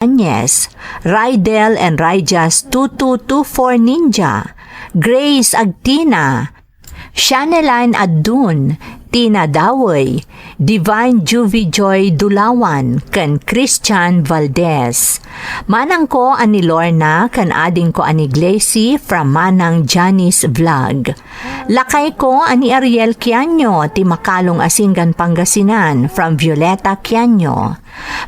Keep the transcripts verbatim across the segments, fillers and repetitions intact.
Añez, Rydell and Ryjas two two two four Ninja, Grace Agtina, Shaneline Addun, Tina Dawey, Divine Juvie Joy Dulawan, ken Christian Valdez. Manangko a ni Lorna ken adingko a ni Glacy from Manang Janice Vlog. Lakayko a ni Ariel Kianyo ti makalong a Singgan Pangasinan from Violeta Kianyo.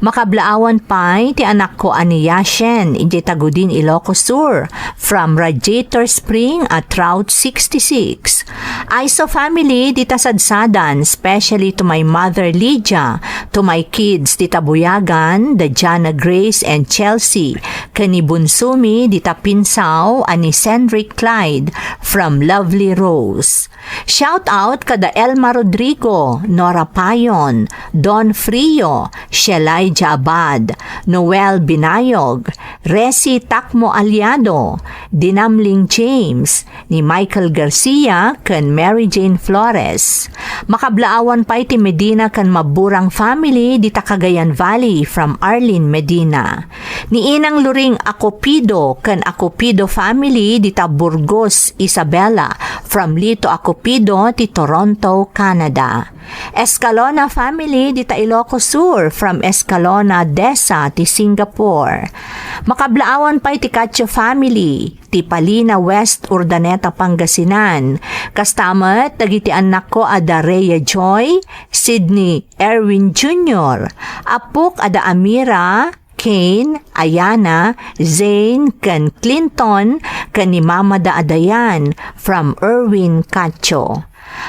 Makablaawan pay ti anakko a ni Yashen, idiay Tagudin, Ilocos Sur, from Radiator Spring at Route sixty-six. Aiso family, dita sadsadan, especially to my mother Lydia, to my kids, dita buyagan, da Jana, Grace, and Chelsea, ken ni bunsomi, dita pinsaw, a ni Cendric Clyde, from Lovely Rose. Shout out kada Elma Rodrigo, Nora Payon, Don Frio, Shelai Jabad, Noel Binayog, Resi Takmo Aliado, Dinamling James, ni Michael Garcia, ken Mary Jane Flores. Makablaawan pay ti Medina ken Maburang family dita Cagayan Valley from Arlene Medina. Ni Inang Luring Acopido ken Acopido family dita Burgos, Isabela, from Lito Acopido ti Toronto, Canada. Escalona family dita Ilocos Sur from Escalona, Desa ti Singapore. Makablaawan pay ti Cacho family ti Palina, West Urdaneta, Pangasinan. Kasta met dagiti annakko a da Rhea Joy, Sydney Erwin Junior, appok a da Amira, Kane, Ayana, Zane, ken Clinton, ken ni mamada a Dayan, from Erwin Cacho.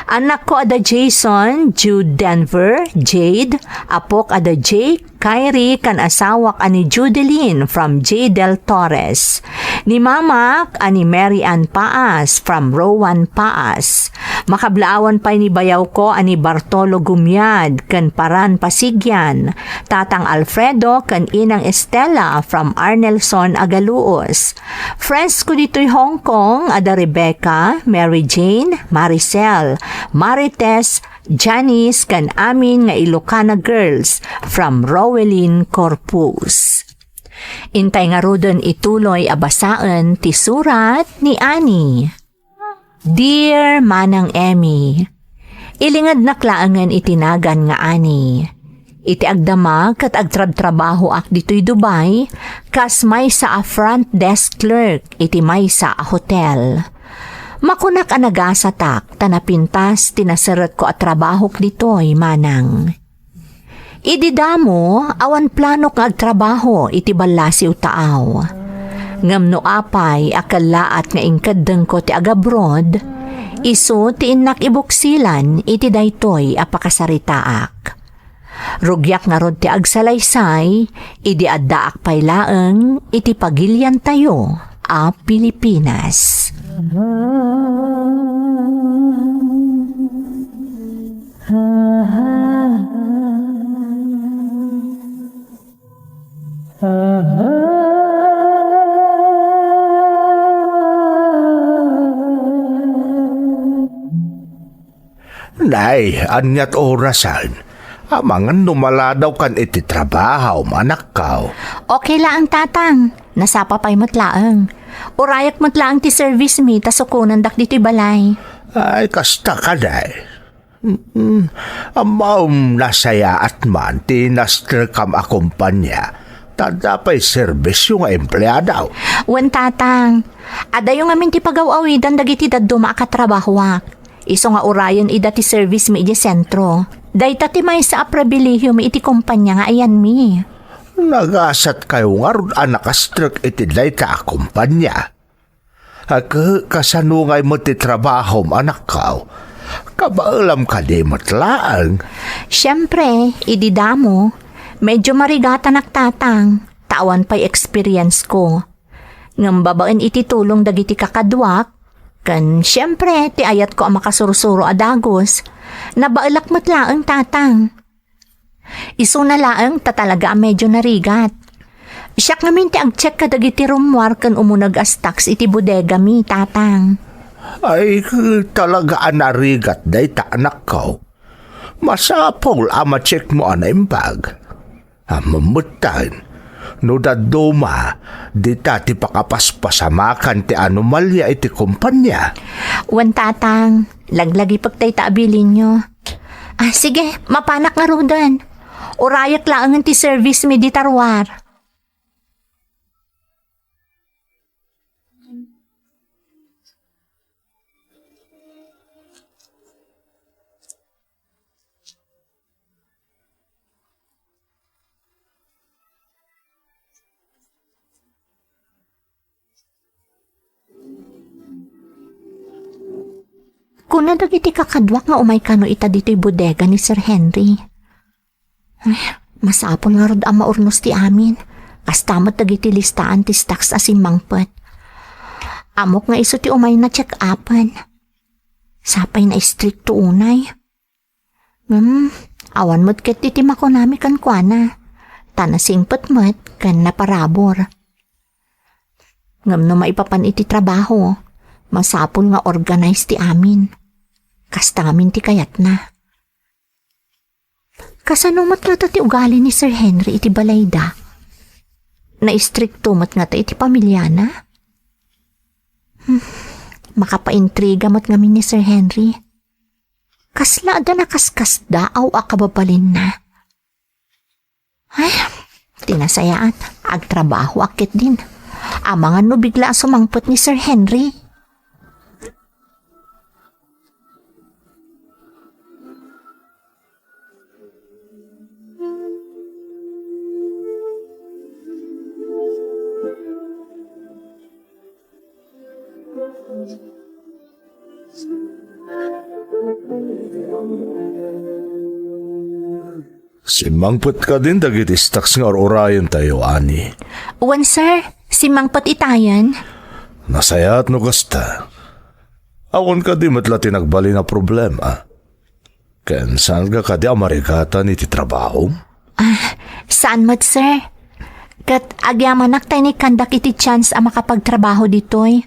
Annakko a da Jason, Jude Denver, Jade, appok a da Jake, Kyrie, ken asawak a ni Judeline, from Jay Del Torres. Ni mamak a ni Mary Ann Paas, from Rowan Paas. Makablaawan pay ni bayawko a ni Bartolo Gumiad ken Paran Pasigian, Tatang Alfredo ken Inang Estela from Arnelson Agaluos. Friends ko ditoy Hong Kong, a da Rebecca, Mary Jane, Maricel, Marites, Janice, ken amin nga Ilocana girls from Rowelyn Corpus. Intay ngaruden ituloy a basaen ti surat ni Annie. Dear Manang Emmy, ilingednak laengen iti nagan nga Annie. Iti agdama ket agtrabtrabahoak ditoy Dubai kas maysa a front desk clerk iti maysa a hotel. Makunak a nagasatak ta napintas ti naseretko a trabahok ditoy, manang. Idi damo, awan planok nga agtrabaho iti ballasiw taaw. Ngem no apay a kellaat nga inkeddengko ti agabroad, isu ti innak ibuksilan iti daytoy a pakasaritaak. Rugiak ngarud ti agsalaysay idi addaak pay laeng iti pagiliantayo a Pilipinas. Nay, ania ti orasen? Amangan no maladaw kan iti trabaho, anakko. Okay laeng, Tatang. Nasapa pay met laeng. Urayak met laeng ti service mi ta sukonendak ditoy balay. Ay, kasta kadi. Mm, ammom, nasayaat man ti nasterkam a kompania. Ta adda pay serbisyo nga empleado. Wen, Tatang. Adayo ngamin ti pagaw-awidan dagiti dadduma a katrabahoak. Isu nga urayen ida ti service mi idiay sentro. Dayta ti maysa a pribilehiyo mi iti kompania nga ayanmi. Nagasatkayo ngarud a nakastrek iti dayta a kompania. Ket kasano ngay met ti trabahom, anakko? Kabaelam kadi met laeng? Siempre, idi damo, medyo marigatanak, Tatang, ta awan pay experience ko. Ngem babaen iti tulong dagiti kakaduak, ken siempre, ti ayatko a makasursuro a dagus, nabaelak met laeng, Tatang. Isuna laeng ta talaga a medyo narigat. Siak ngamin ti agcheck kadagiti rummuar ken umuneg a stocks iti bodegami, Tatang. Ay, talaga a narigat dayta, anakko. Masapul a ma-check mo a naimbag. Ammom metten, No dadduma, dita ti pakapaspasamakan ti anomalia iti kompania. Wen, Tatang, laglagipek dayta a bilinyo. Ah, sige, mapanak ngaruden. Urayek laengen ti service mi dita ruar. Kuna dagiti kakaduak nga umay kano ita ditoy bodega ni Sir Henry. Ay, masapul ngarud a maurnos ti amin. Kasta met dagiti listaan ti stocks a simmangpet. Ammok nga isu ti umayna check-upen. Sapay nga istrikto unay. Ngem, awan met ket iti makunami kenkuana. Ta nasingpet met ken naparabur. Ngem no maipapan iti trabaho, masapul nga organize ti amin. Kasta ngamin ti kayatna. Kasano met ngata ti ugali ni Sir Henry iti balayda? Naistrikto met ngata iti pamiliana? Hmm, makapaintriga met ngamin ni Sir Henry. Kasla adda nakaskasdaaw a kababalinna. Ay, ti nasayaat, agtrabahoak ketdin. Amangan no bigla a sumangpet ni Sir Henry. Simmangpet kadin dagiti stocks nga ur-urayentayo, Ani? Wen, sir. Simmangpet itayen. Nasayaat no kasta. Awan kadi met la ti nagbalin a problema. Ken saanka kadi a marigatan iti trabahom? Ah, saan met, sir. Ket agyamanak ta inikkandak iti chance a makapagtrabaho ditoy.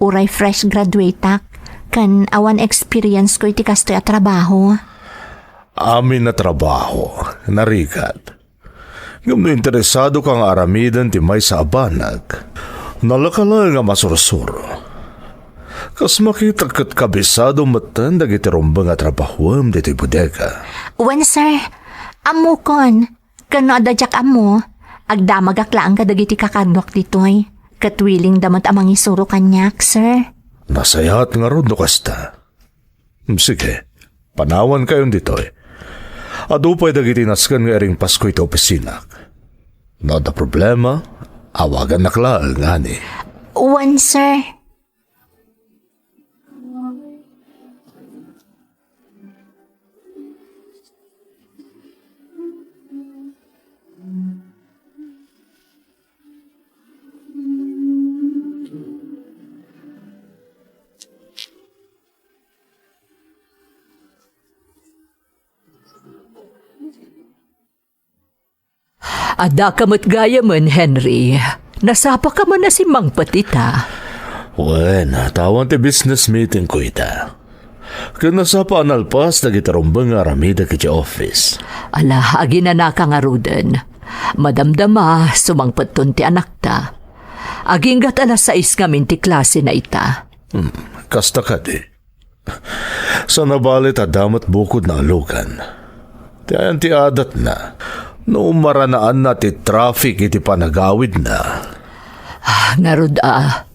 Uray fresh graduateak, ken awan experience ko iti kastoy a trabaho. Amin a trabaho, narigat. Ngem no interesado ka nga aramiden ti maysa a banag, nalaka laeng a masursuro. Kas makitak ket kabisado metten dagiti rumbeng a trabahoem ditoy bodega. Wen, sir. Ammokon. Ken no adda diak ammo, agdamagak laeng kadagiti kakaduak ditoy. Ket willing da met a mangisuro kaniak, sir. Nasayaat ngarud no kasta. Sige, panawankayon ditoy. Adu pay dagiti nasken nga iringpasko iti opisinako. No adda problema, awagannak laeng, Ani. Wen, sir. Addaka met gayamen, Henry. Nasapaka man a simmangpet ita? Wen, ta awan ti business meeting ko ita. Ken nasapa a nalpas dagiti rumbeng nga aramidek iti office. Ala, aginanaka ngaruden. Madamdama, sumangpetton ti anakta. Aginggat alas sais ngamin ti klasena ita. Hmm, kasta kadi. Sana bale ta adda met bukodna a lugan. Ti ayan ti adatna, no maranaanna ti traffic iti panagawidna. Ah, ngarud a.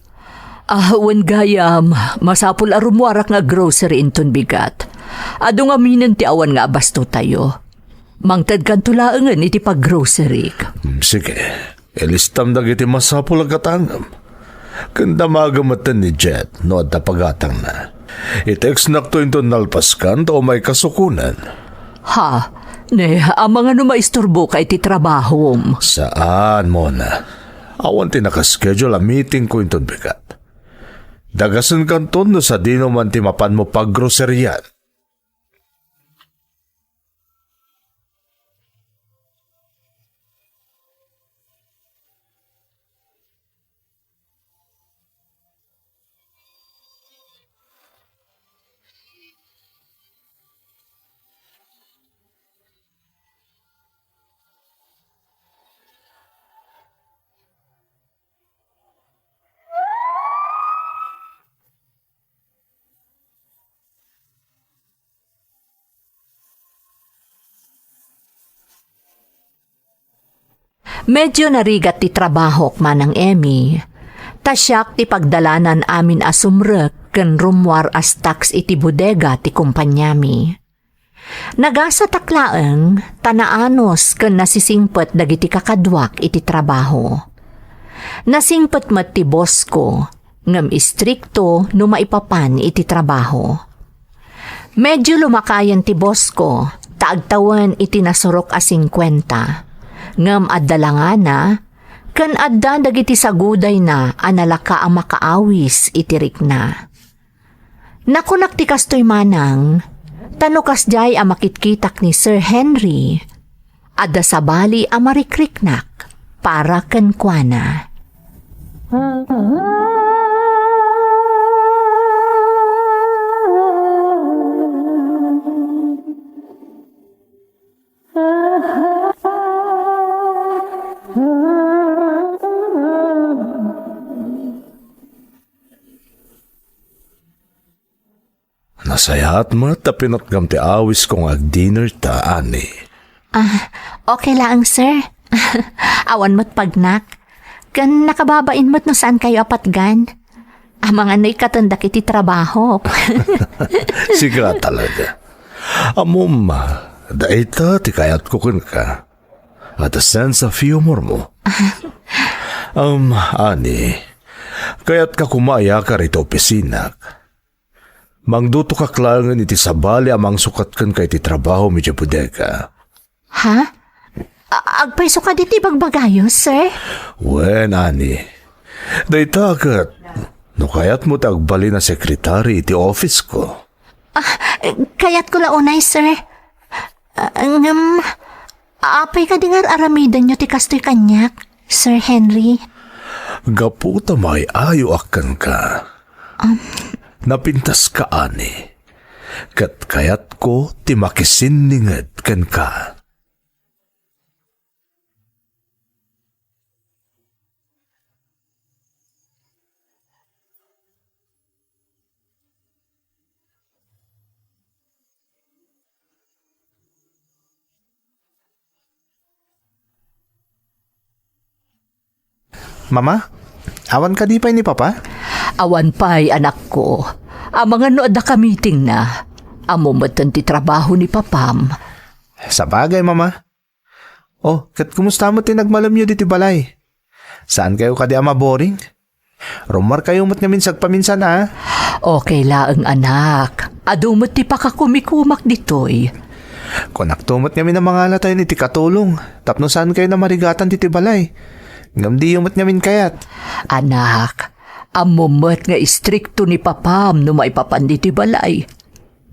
Ah, wen gayam, masapul a rummuarak nga grocery inton bigat. Adu ngaminen ti awan nga abastotayo. Mangtedkanto laengen iti paggrocery. Hmm, sige. Ilistam dagiti masapul a gatangem. Ken damagem metten ni Jet no adda pagatangna. I-textnakto inton nalpaskan ta umay kasukonen. Ha? Ne, amangan no maisturboka iti trabahom. Saan, Mona. Awan ti nakaschedule a meeting ko inton bigat. Dagasenkanton no sadino man ti mapanmo paggroserian. Medyo narigat ti trabahok, Manang Emmy. Ta siak ti pagdalanan amin a sumrek ken rummuar a stocks iti bodega ti kumpaniami. Nagasatak laeng ta naanus ken nasisingpet dagiti kakaduak iti trabaho. Nasingpet met ti boss ko, ngem istrikto no maipapan iti trabaho. Medyo lumakayen ti boss ko, ta agtawen iti nasurok a singkuenta. Ngem adda langana, ken adda dagiti sagudayna a nalaka a makaawis iti rikna. Nakunak ti kastoy manang, ta no kasdiay a makitkitak ni Sir Henry, adda sabali a marikriknak para kenkuana. Nasayaat met ta pinatgam ti awisko nga agdinner ta, Ani. Ah, okay laeng, sir. Awan met pagnak. Ken nakababain met no saan kayo a patgan. Amangan no ikkatendak iti trabaho. Sika talaga. Ammom, dayta ti kayatko kenka. Adda sense of humor mo. Um, Ani, kayatka koma a iyakar iti opisinak. Mangdutokak laengen iti sabali a mangsukat kenka iti trabahom idiay bodega. Ha? A-, agpayso kadi ti bagbagayo, sir? Wen, Ani. Dayta ket, no kayatmo ti agbalin a sekretari iti office ko. Ah, kayatko la unay, sir. Ah, ngem, apay kadi nga ar-aramidenyo ti kastoy kaniak, Sir Henry? Gapu ta maay-ayoak kenka. Um. Napintaska, Ani. Ket kayatko ti makisinninged kenka. Mama, awan kadi pay ni Papa? Awan pay, anakko. Amangan no adda ka-meetingna. Ammom metten ti trabaho ni Papam. Sabagay, Mama. Oh, ket kumusta met ti nagmalemyo ditoy balay? Saan kayo kadi a maboring? Rummuar kayo met ngamin sagpaminsan, a? Okay laeng, anak. Adu met ti pakakumikumak ditoy. Kunakto met ngamin a mangalatayon iti katulong tapno saan kayo a marigatan ditoy balay. Ngem diyo met ngamin kayat. Anak, ammom met nga istrikto ni Papam no maipapan ditoy balay.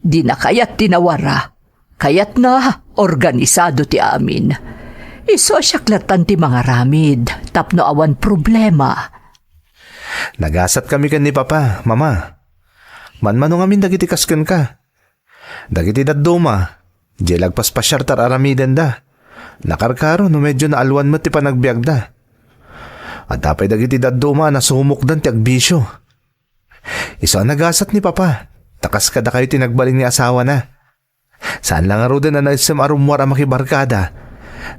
Dina kayat ti nawara. Kayatna, organisado ti amin. Isu a siak lattan ti mangaramid tapno awan problema. Nagasatkami ken ni Papa, Mama. Manmano ngamin dagiti kas kenka. Dagiti dadduma, diay la agpaspasiar ta ar-aramidenda. Nakarkaro no medyo naalwan met ti panagbiagda. Adda pay dagiti dadduma a nasumokdan ti agbisio. Isu a nagasat ni Papa, ta kas kadakayo ti nagbalin nga asawana. Saan la ngaruden a naessem a rummuar a makibarkada.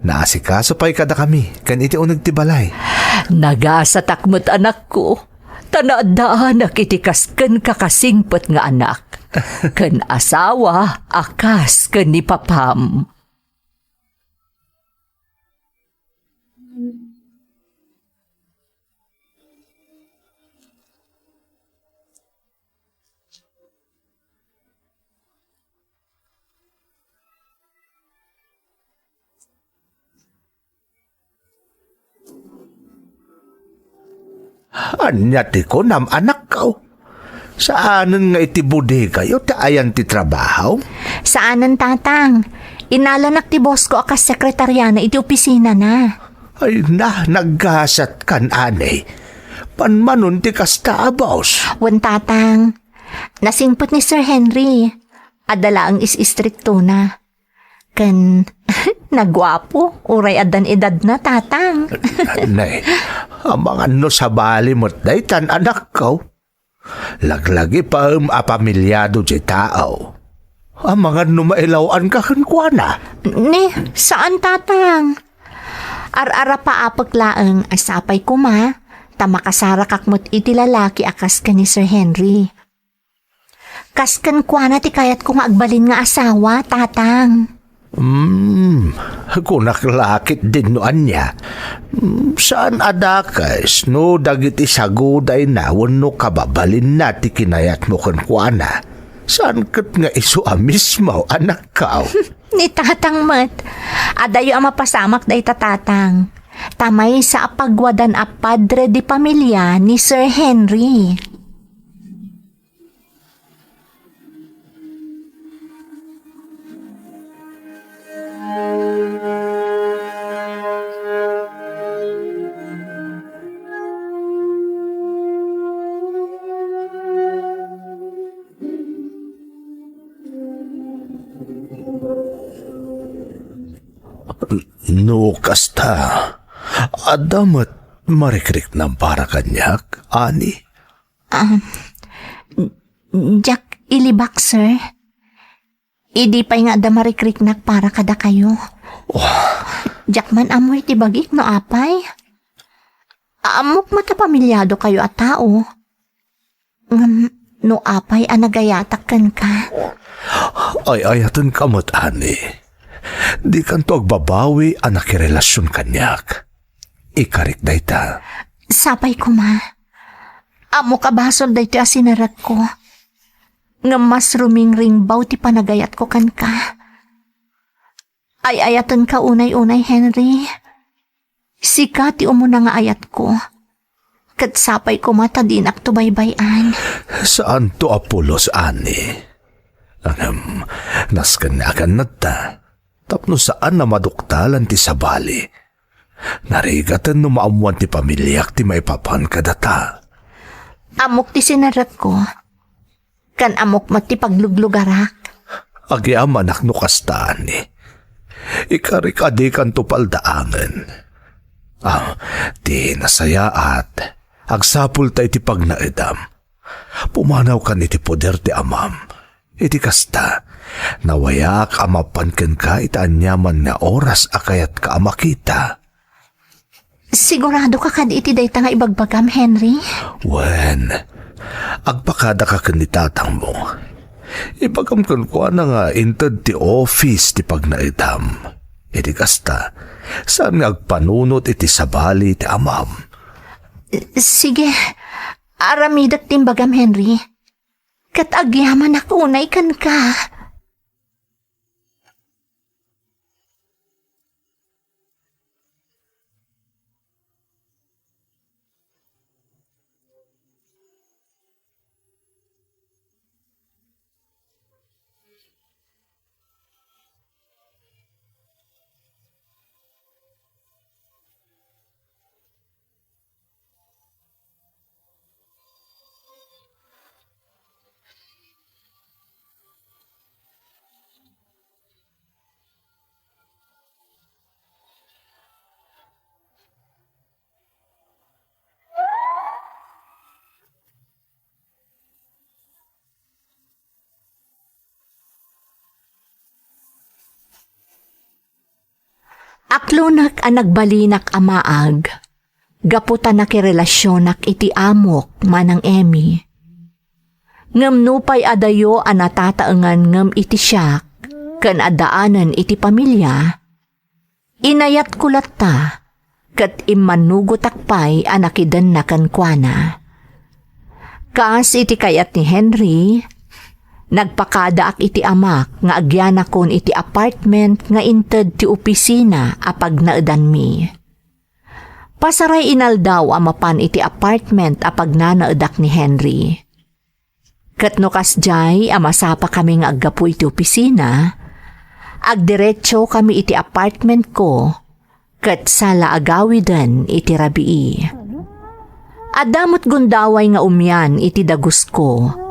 Naasikaso pay kadakami ken iti uneg ti balay. Nagasatak met, anakko, ta naaddaanak iti kas kenka kasingpet nga anak, ken asawa a kas ken ni Papam. Ania ti kunam, anakko? Saanen nga iti bodegayo ti ayan ti trabaho? Saanen, Tatang. Inalanak ti boss ko a kas sekretariana iti opisinana. Ay na, naggasat kan, anay. Panmanon ti kasta a boss. Wen, Tatang. Nasingpet ni Sir Henry. Adda laeng is-istriktona. Ken naguapo, uray addan edadna, Tatang. Nay, amangan no sabali met daytan, anakko. Laglagipaem a pamilyado ti tao. Amangan no mailaw-anka kenkuana. Ni, saan, Tatang. Ar-arapaapek laeng a sapay koma ta makasarakak met iti lalaki a kas ken ni Sir Henry. Kas kenkuana ti kayatko nga agbalin nga asawa, Tatang. Hmm, kunak la ketdin no ania. Hmm, saan a dakes no dagiti sagudayna wenno kababalinna ti kinayatmo kenkuana. Saan ket nga isu a mismo, anakko? Ni Tatang met, adayo a mapasamak dayta, Tatang. Ta maysa a pagwadan a padre de pamilia ni Sir Henry. No kasta, adda met marikriknam para kaniak, Ani? Um, diak ilibak, sir. Idi pay nga adda marikriknak para kadakayo. Oh. Diak man ammo iti bagik no apay. Ammok met a pamilyado kayo a tao. Ngem no apay a nagayatak kenka? Ay-ayatenka met, Ani. Dikanto agbabawi a nakirelasion kaniak. Ikarik dayta. Sapay koma. Ammok a basol daytoy a sinarekko. Ngem mas rumingringbaw ti panagayatko kenka. Ay-ayatenka unay-unay, Henry. Sika ti umuna nga ayatko. Ket sapay koma ta dinakto baybay-an. Saanto a pulos, Ani. Ngem, nasken nga agannadta, tapno saan a maduktalan ti sabali. Narigaten no maammoan ti pamiliak ti maipapan kadata. Ammok ti sinarekko. Ken ammok met ti pagluglugarak. Agyamanak no kasta, Ani. Ikarik a dikanto paldaangen. Ah, ti nasayaat, agsapulta iti pagnaedam. Pumanawkan iti poder ti Amam. Iti kasta, nawayaak a mapan kenka iti aniaman nga oras a kayatka a makita. Siguradoka kadi iti dayta nga ibagbagam, Henry? Wen, agpakadaka ken ni tatangmo. Ibagam kenkuana nga inted ti office ti pagnaedam. Iti kasta, saan nga agpanunot iti sabali ti amam. Sige, aramidek ti imbagam, Henry. Ket agyamanak unay kenka. Aklonek a nagbalinak a maag, gapu ta nakirelasionak iti amok, Manang Emmy. Ngem nupay adayo a natataengan ngem iti siak ken addaanen iti pamilia, inayatko latta ket immannugotak pay a nakidenna kenkuana. Kas iti kayat ni Henry, nagpakadaak iti amak nga agyanakon iti apartment nga inted ti opisina a pagnaedanmi. Pasaray inaldaw a mapan iti apartment a pagnanaedak ni Henry. Ket no kasdiay a masapakami nga aggapu iti opisina, agdiretsokami iti apartmentko ket sala a gawiden iti rabii. Adda met gundaway nga umian iti dagusko.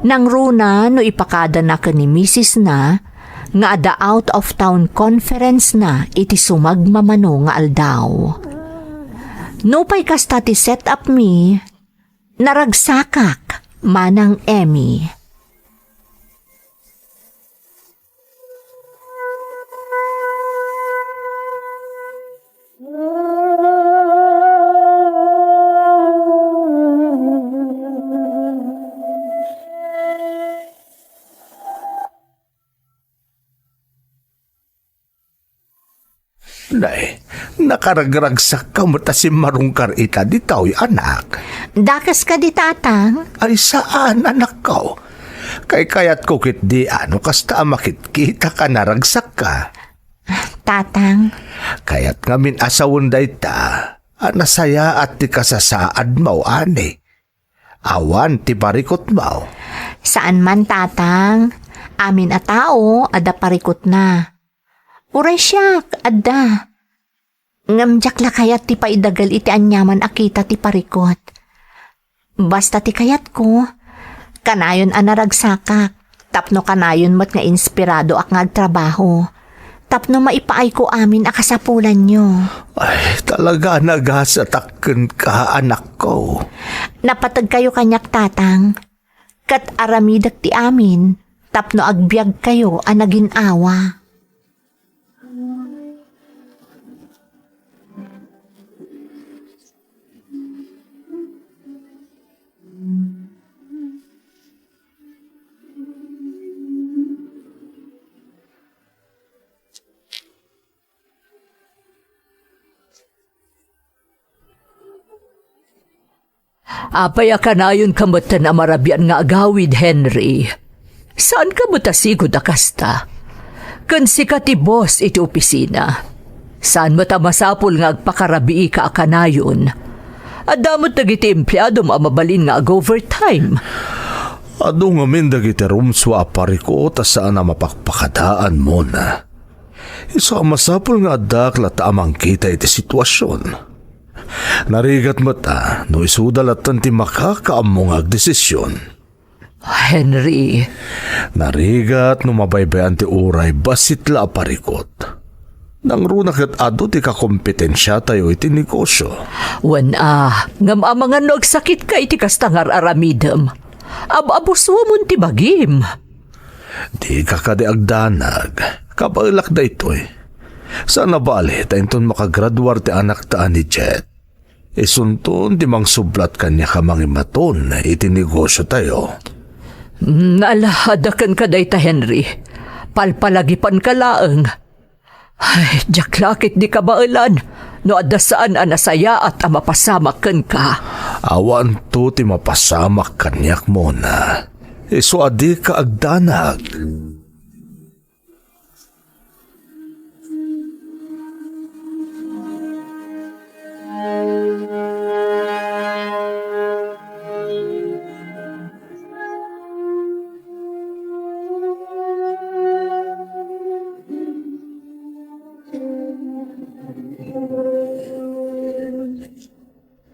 Nangruna no ipakadana ken ni misisna nga adda out of town conference na iti sumagmamano nga aldaw. Nupay kasta ti set up mi, naragsakak, Manang Emmy. Ay, nakaragragsakka met a simmarungkar ita ditoy, anak. Dakes kadi, Tatang? Ay, saan, anakko. Kaykayatko ketdi a no kasta a makitkitaka, naragsakka. Tatang. Kayat ngamin a sawen dayta a nasayaat ti kasasaadmo, ani. Awan ti parikutmo. Saan man, Tatang. Amin a tao, adda parikutna. Uray siak, adda. Ngem diak la kayat ti paidagel iti aniaman a kita ti parikut. Basta ti kayatko, kanayon a naragsakak, tapno kanayon met nga inspiradoak nga agtrabaho, tapno maipaayko amin a kasapulanyo. Ay, talaga a nagasatak kenka, anakko. Napategkayo kaniak, Tatang, ket aramidek ti amin tapno agbiagkayo a nagin-awa. Apay a kanayonka metten a marabian nga agawid, Henry? Saanka met a sigud a kasta? Ken sika ti boss iti opisina. Saan met a masapul nga agpakarabiika a kanayon? Adda met dagiti empleadom a mabalin nga ag-overtime. Adu ngamin dagiti rumsua a parikut a saan a mapakpakadaan, Mona. Isu a masapul nga addaak latta a mangkita iti situasion. Narigat met a no isuda latta ti makakaammo nga agdesision. Henry. Narigat no mabaybay-an ti uray bassit la a parikut. Nangruna ket adu ti kakompetensiatayo iti negosio. Wen a, ngem amangan no agsakitka iti kasta nga ar-aramidem. Ab-abusuamon ti bagim. Dika kadi agdanag. Kabaelak daytoy. Saan a bali ta inton makagraduar ti anakta a ni Jet, isunton ti mangsublat kaniak a mangimaton iti negosiotayo. Mm, ala, adda kenka dayta, Henry. Palpalagipanka laeng. Ay, diak la ketdi kabaelan no adda saan a nasayaat a mapasamak kenka. Awanto ti mapasamak kaniak, Mona. Isu a dika agdanag.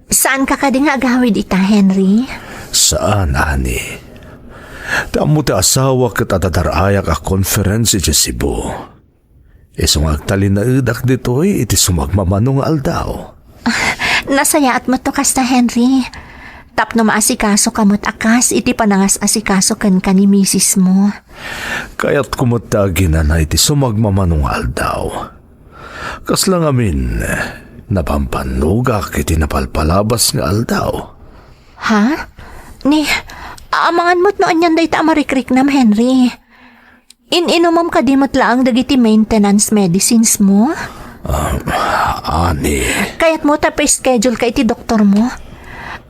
Saanka kadi nga agawid ita, Henry? Saan, Ani. Ti ammo ti asawa ket adda dar-ayak a conference idiay Cebu. Isu nga agtalinaedak ditoy iti sumagmamano nga aldaw. Ah, nasayaat met no kasta, Henry. Tapno maasikasoka met a kas iti panangas-asikaso kenka ni misismo. Kayatko met ti aginana iti sumagmamano nga aldaw. Kasla ngamin, napampanugak iti napalpalabas nga aldaw. Ha? Ni, amangan met no anian dayta a marikriknam, Henry. In-inumam kadi met laeng dagiti maintenance medicines mo? Ah, Ani. Kayatmo ta pa-schedule ka iti doktor mo?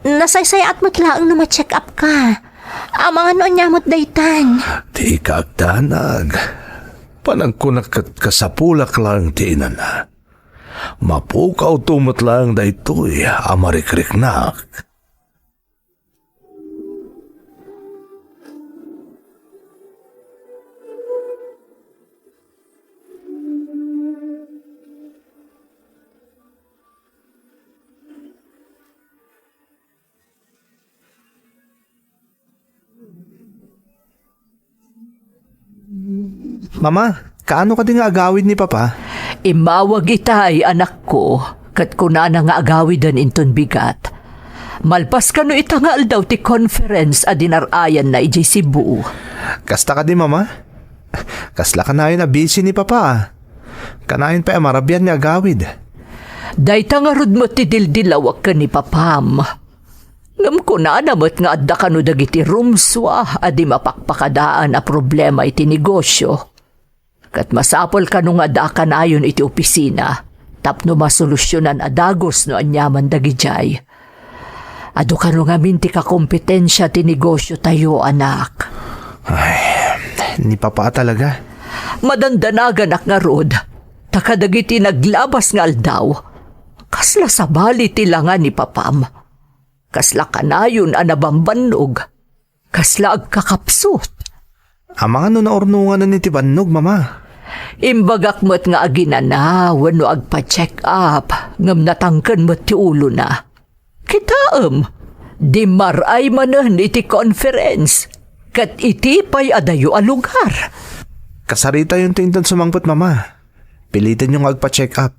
Nasaysayaat met laeng no ma-check up ka. Amangan no ania met daytan. Dika agdanag. Panagkunak ket kasapulak laeng ti inana. Mapukawto met laeng daytoy a marikriknak. Mama, kaano kadi nga agawid ni Papa? Immawag itay, anakko, ket kunana nga agawiden inton bigat. Malpas kano ita nga aldaw ti conference a dinar-ayanna idiay Cebu. Kasta kadi, Mama? Kasla kanayon a busy ni Papa. Kanayon pay a marabian nga agawid. Dayta ngarud met ti dildilawak ken ni Papam. Ngem kunana met nga adda kano dagiti rumsua a di mapakpakadaan a problema iti negosio. Ket masapul kano nga adda kanayon iti opisina tapno masolusionan a dagus no aniaman dagidiay. Adu kano ngamin ti kakompetensia ti negosiotayo, anak. Ay, ni Papa talaga. Madandanaganak ngarud, ta kadagiti naglabas nga aldaw, kasla sabali ti langa ni Papam. Kasla kanayon a nabambannog. Kasla agkakapsut. Amangan no naurnonganen iti bannog, Mama? Imbagak met nga aginana wenno agpa-check up, ngem natangken met ti ulona. Kitaem, dimmar-ay manen iti conference, ket iti pay adayo a lugar. Kasaritayon ti inton sumangpet, Mama. Pilitenyo nga agpa-check up.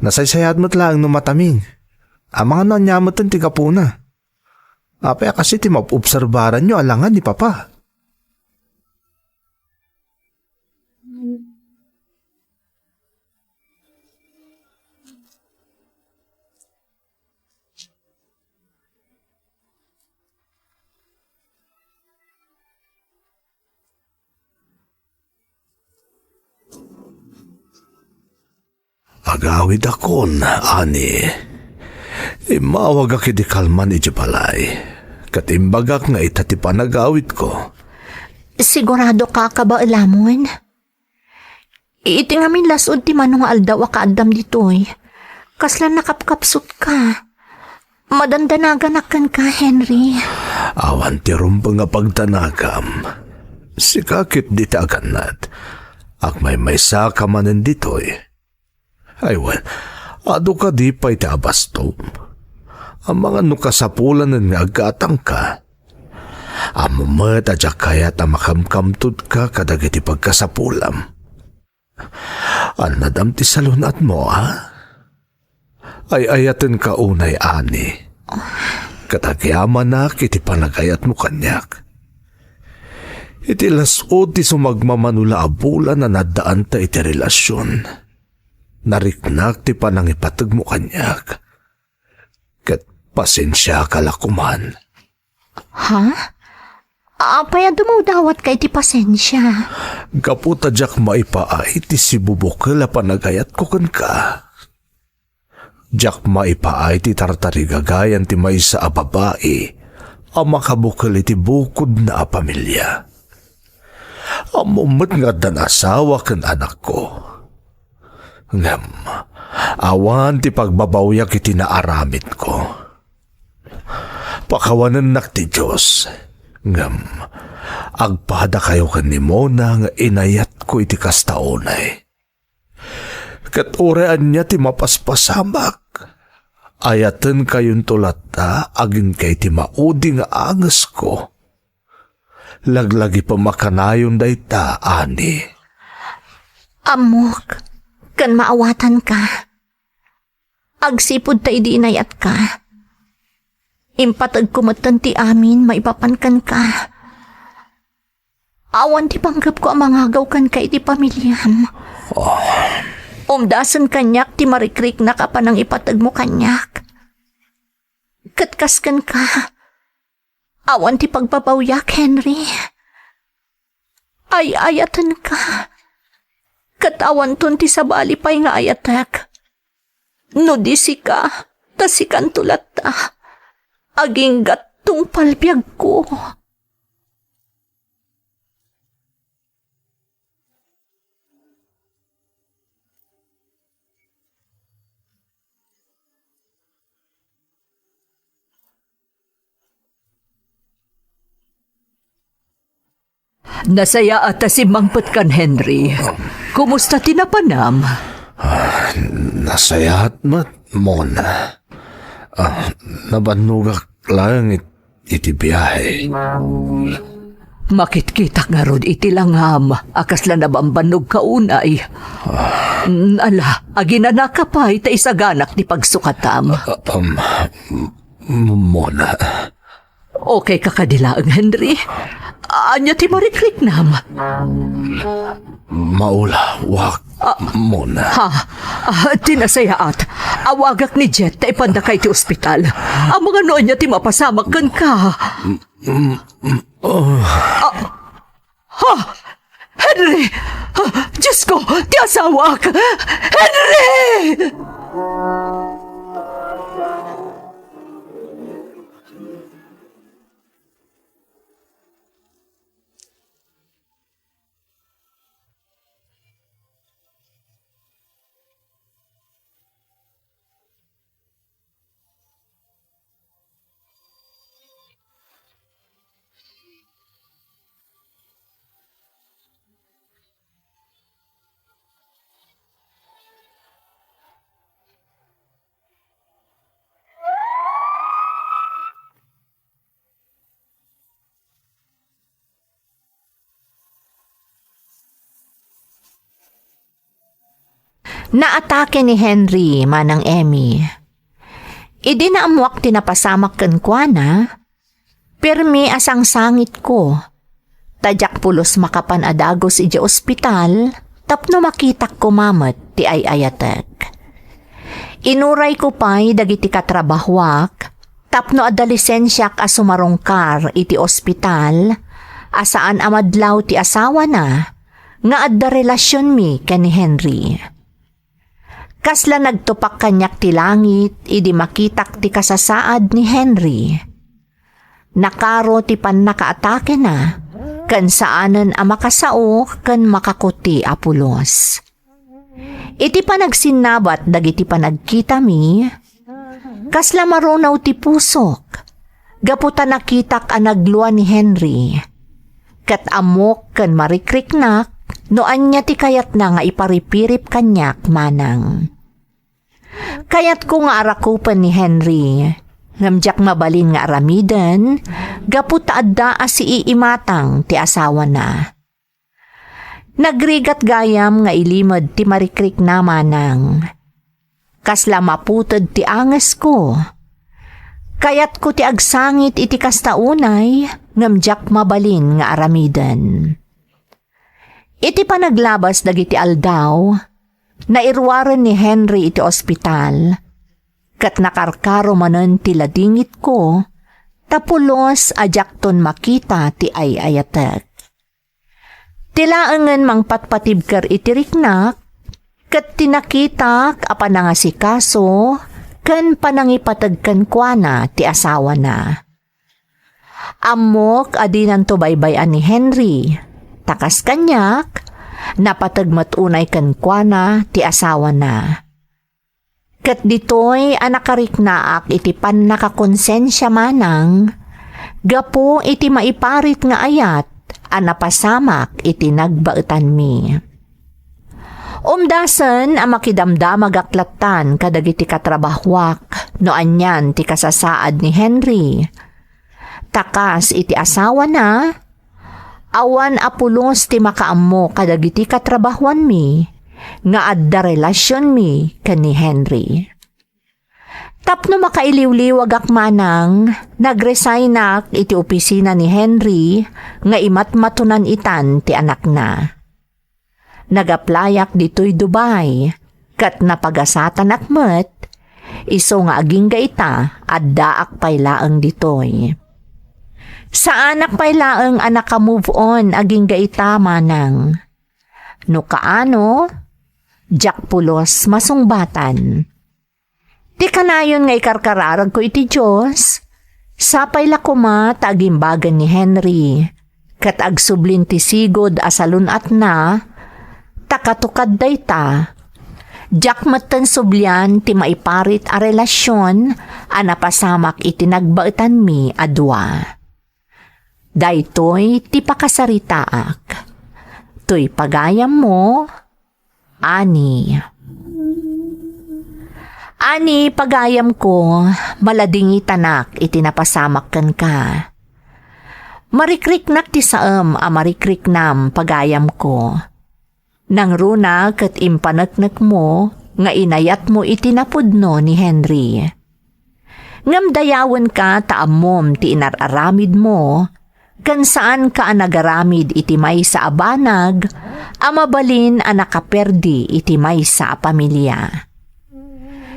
Nasaysayaat met laeng no mataming. Amangan no ania meten ti gapuna. Apay a kas iti maobserbaranyo a langa ni Papa? Agawidakon, Ani. Immawagak idi kalman idiay balay, ket imbagak nga ita ti panagawidko. Sigurado ka, Kabaelamon? Iti ngamin las-ud ti mano nga aldaw a kaaddam ditoy, kasla nakapkapsut ka. Madandanaganak kenka, Henry. Awan ti rumbeng a pagdanagam. Sika ketdi ti agannad. Agmaymaysa ka manen ditoy. Ay wen, adu kadi pay ti abastom? Amangan no kasapulanen nga aggatangka. Ammom met a diak kayat a makamkamtodka kadagiti pagkasapulam. Annadam ti salun-atmo, a? Ay-ayatenka unay, Ani. Ket agyamanak iti panagayatmo kaniak. Iti las-ud ti sumagmamano la a bulan a naddaanta iti relasion, nariknak ti panangipategmo kaniak. Ket pasensiaka la koman. Ha? Apay a dumawdawatka iti pasensia? Gapu ta diak maipaay ti sibubukel a panagayatko kenka. Diak maipaay ti tartarigagayan ti maysa a babai a makabukel iti bukodna a pamilia. Ammom met nga addan asawa ken anakko. Ngem awan ti pagbabawiak iti naaramidko. Pakawanennak ti Dios, ngem agpadakayo ken ni Mona nga inayatko iti kasta unay. Ket uray ania ti mapaspasamak, ayatenkayonto latta agingga iti maudi nga angesko. Laglagipem a kanayon dayta, Ani. Ammok, ken maawatanka. Agsipud ta idi inayatka, impategko metten ti amin maipapan kenka. Awan ti panggepko a mangagaw kenka iti pamiliam. Oh. Umdasen kaniak ti marikriknak a panangipategmo kaniak. Ket kas kenka, awan ti pagbabawiak, Henry. Ay-ayatenka. Ket awanton ti sabali pay nga ayatek. No di sika, ta sikanto latta. Agingga tungpal biagko. Nasayaat a simmangpetkan, Henry. Kumusta ti napanam? Ah, nasayaat met, Mona. Ah, nabannogak laeng it-, iti biahe. Makitkitak ngarud iti langam a kasla nabambannogka unay. Ah. Mm, ala, aginanaka pay ta isaganak ti pagsukatam. Ah, um, M-, Mona. Okay ka kadi laeng, Henry? Ania ti marikriknam? Maulawak, Ah. Mona. Ha? Ah, ti nasayaat. Awagak ni Jet ta ipandaka iti ospital. Amangan no ania ti mapasamak kenka. Mm, mm, oh. Ah. Ha? Henry! Ah, Diyos ko! Ti asawak! Henry! Naatake ni Henry, Manang Emmy. Idi naammoak ti napasamak kenkuana, permi a sangsangitko, ta diak pulos makapan a dagus idiay ospital tapno makitak koma met ti ay-ayatek. Inurayko pay dagiti katrabahoak tapno adda lisensiak a sumarungkar iti ospital a saan a madlaw ti asawana nga adda relasionmi ken ni Henry. Kasla nagtupak kaniak ti langit idi makitak ti kasasaad ni Henry. Nakaro ti pannakaatakena, ken saanen a makasao ken makakuti a pulos. Iti panagsinnabat dagiti panagkitami, kasla marunaw ti pusok, gapu ta nakitak a naglua ni Henry. Ket ammok ken marikriknak no ania ti kayatna nga iparipirip kaniak manang. Kayatko nga arakupen ni Henry, ngem diak mabalin nga aramiden gapu ta adda a siiimatang ti asawana. Nagrigat gayam nga ilimed ti marikrikna manang. Kasla maputed ti angesko. Kayatko ti agsangit iti kasta unay, ngem diak mabalin nga aramiden. Iti panaglabas dagiti aldaw, nairuaren ni Henry iti ospital, ket nakarkaro manen ti ladingitko, ta pulos a diakton makita ti ay-ayatek. Ti laengen mangpatpatibker iti riknak, ket ti nakitak a panangasikaso ken panangipateg kenkuana ti asawana. Ammok a dinanto baybay-an ni Henry, ta kas kaniak, napateg met unay kenkuana ti asawana. Ket ditoy a nakariknaak iti pannakakonsensia manang, gapu iti maiparit nga ayat a napasamak iti nagbaetanmi. Umdasen a makidamdamagak lattan kadagiti katrabahoak no anian ti kasasaad ni Henry. Ta kas iti asawana, awan a pulos ti makaammo kadagiti katrabahoanmi nga adda relasionmi ken ni Henry. Tapno makailiwliwagak manang, nagresignak iti opisina ni Henry nga imatmatonan itan ti anakna. Nag-applyak ditoy Dubai, ket napagasatanak met, isu nga agingga ita, addaak pay laeng ditoy. Saanak pay laeng a naka-move on agingga ita manang. No kaano, diak pulos masungbatan. Ti kanayon nga ikarkararagko iti Dios, sapay la koma ta agimbagen ni Henry, ket agsublin ti sigud a salun-atna, ta katukad dayta, diak metten sublian ti maiparit a relasion a napasamak iti nagbaetanmi a dua. Daytoy ti pakasaritaak. Toy pagayammo, Ani. Ani, pagayamko, maladingitanak iti napasamak kenka. Marikriknak ti saem a marikriknam, pagayamko. Nangruna ket impaneknekmo nga inayatmo iti napudno ni Henry. Ngem dayawenka ta ammom ti inar-aramidmo, ken saanka a nagaramid iti maysa a banag a mabalin a nakaperdi iti maysa a pamilia.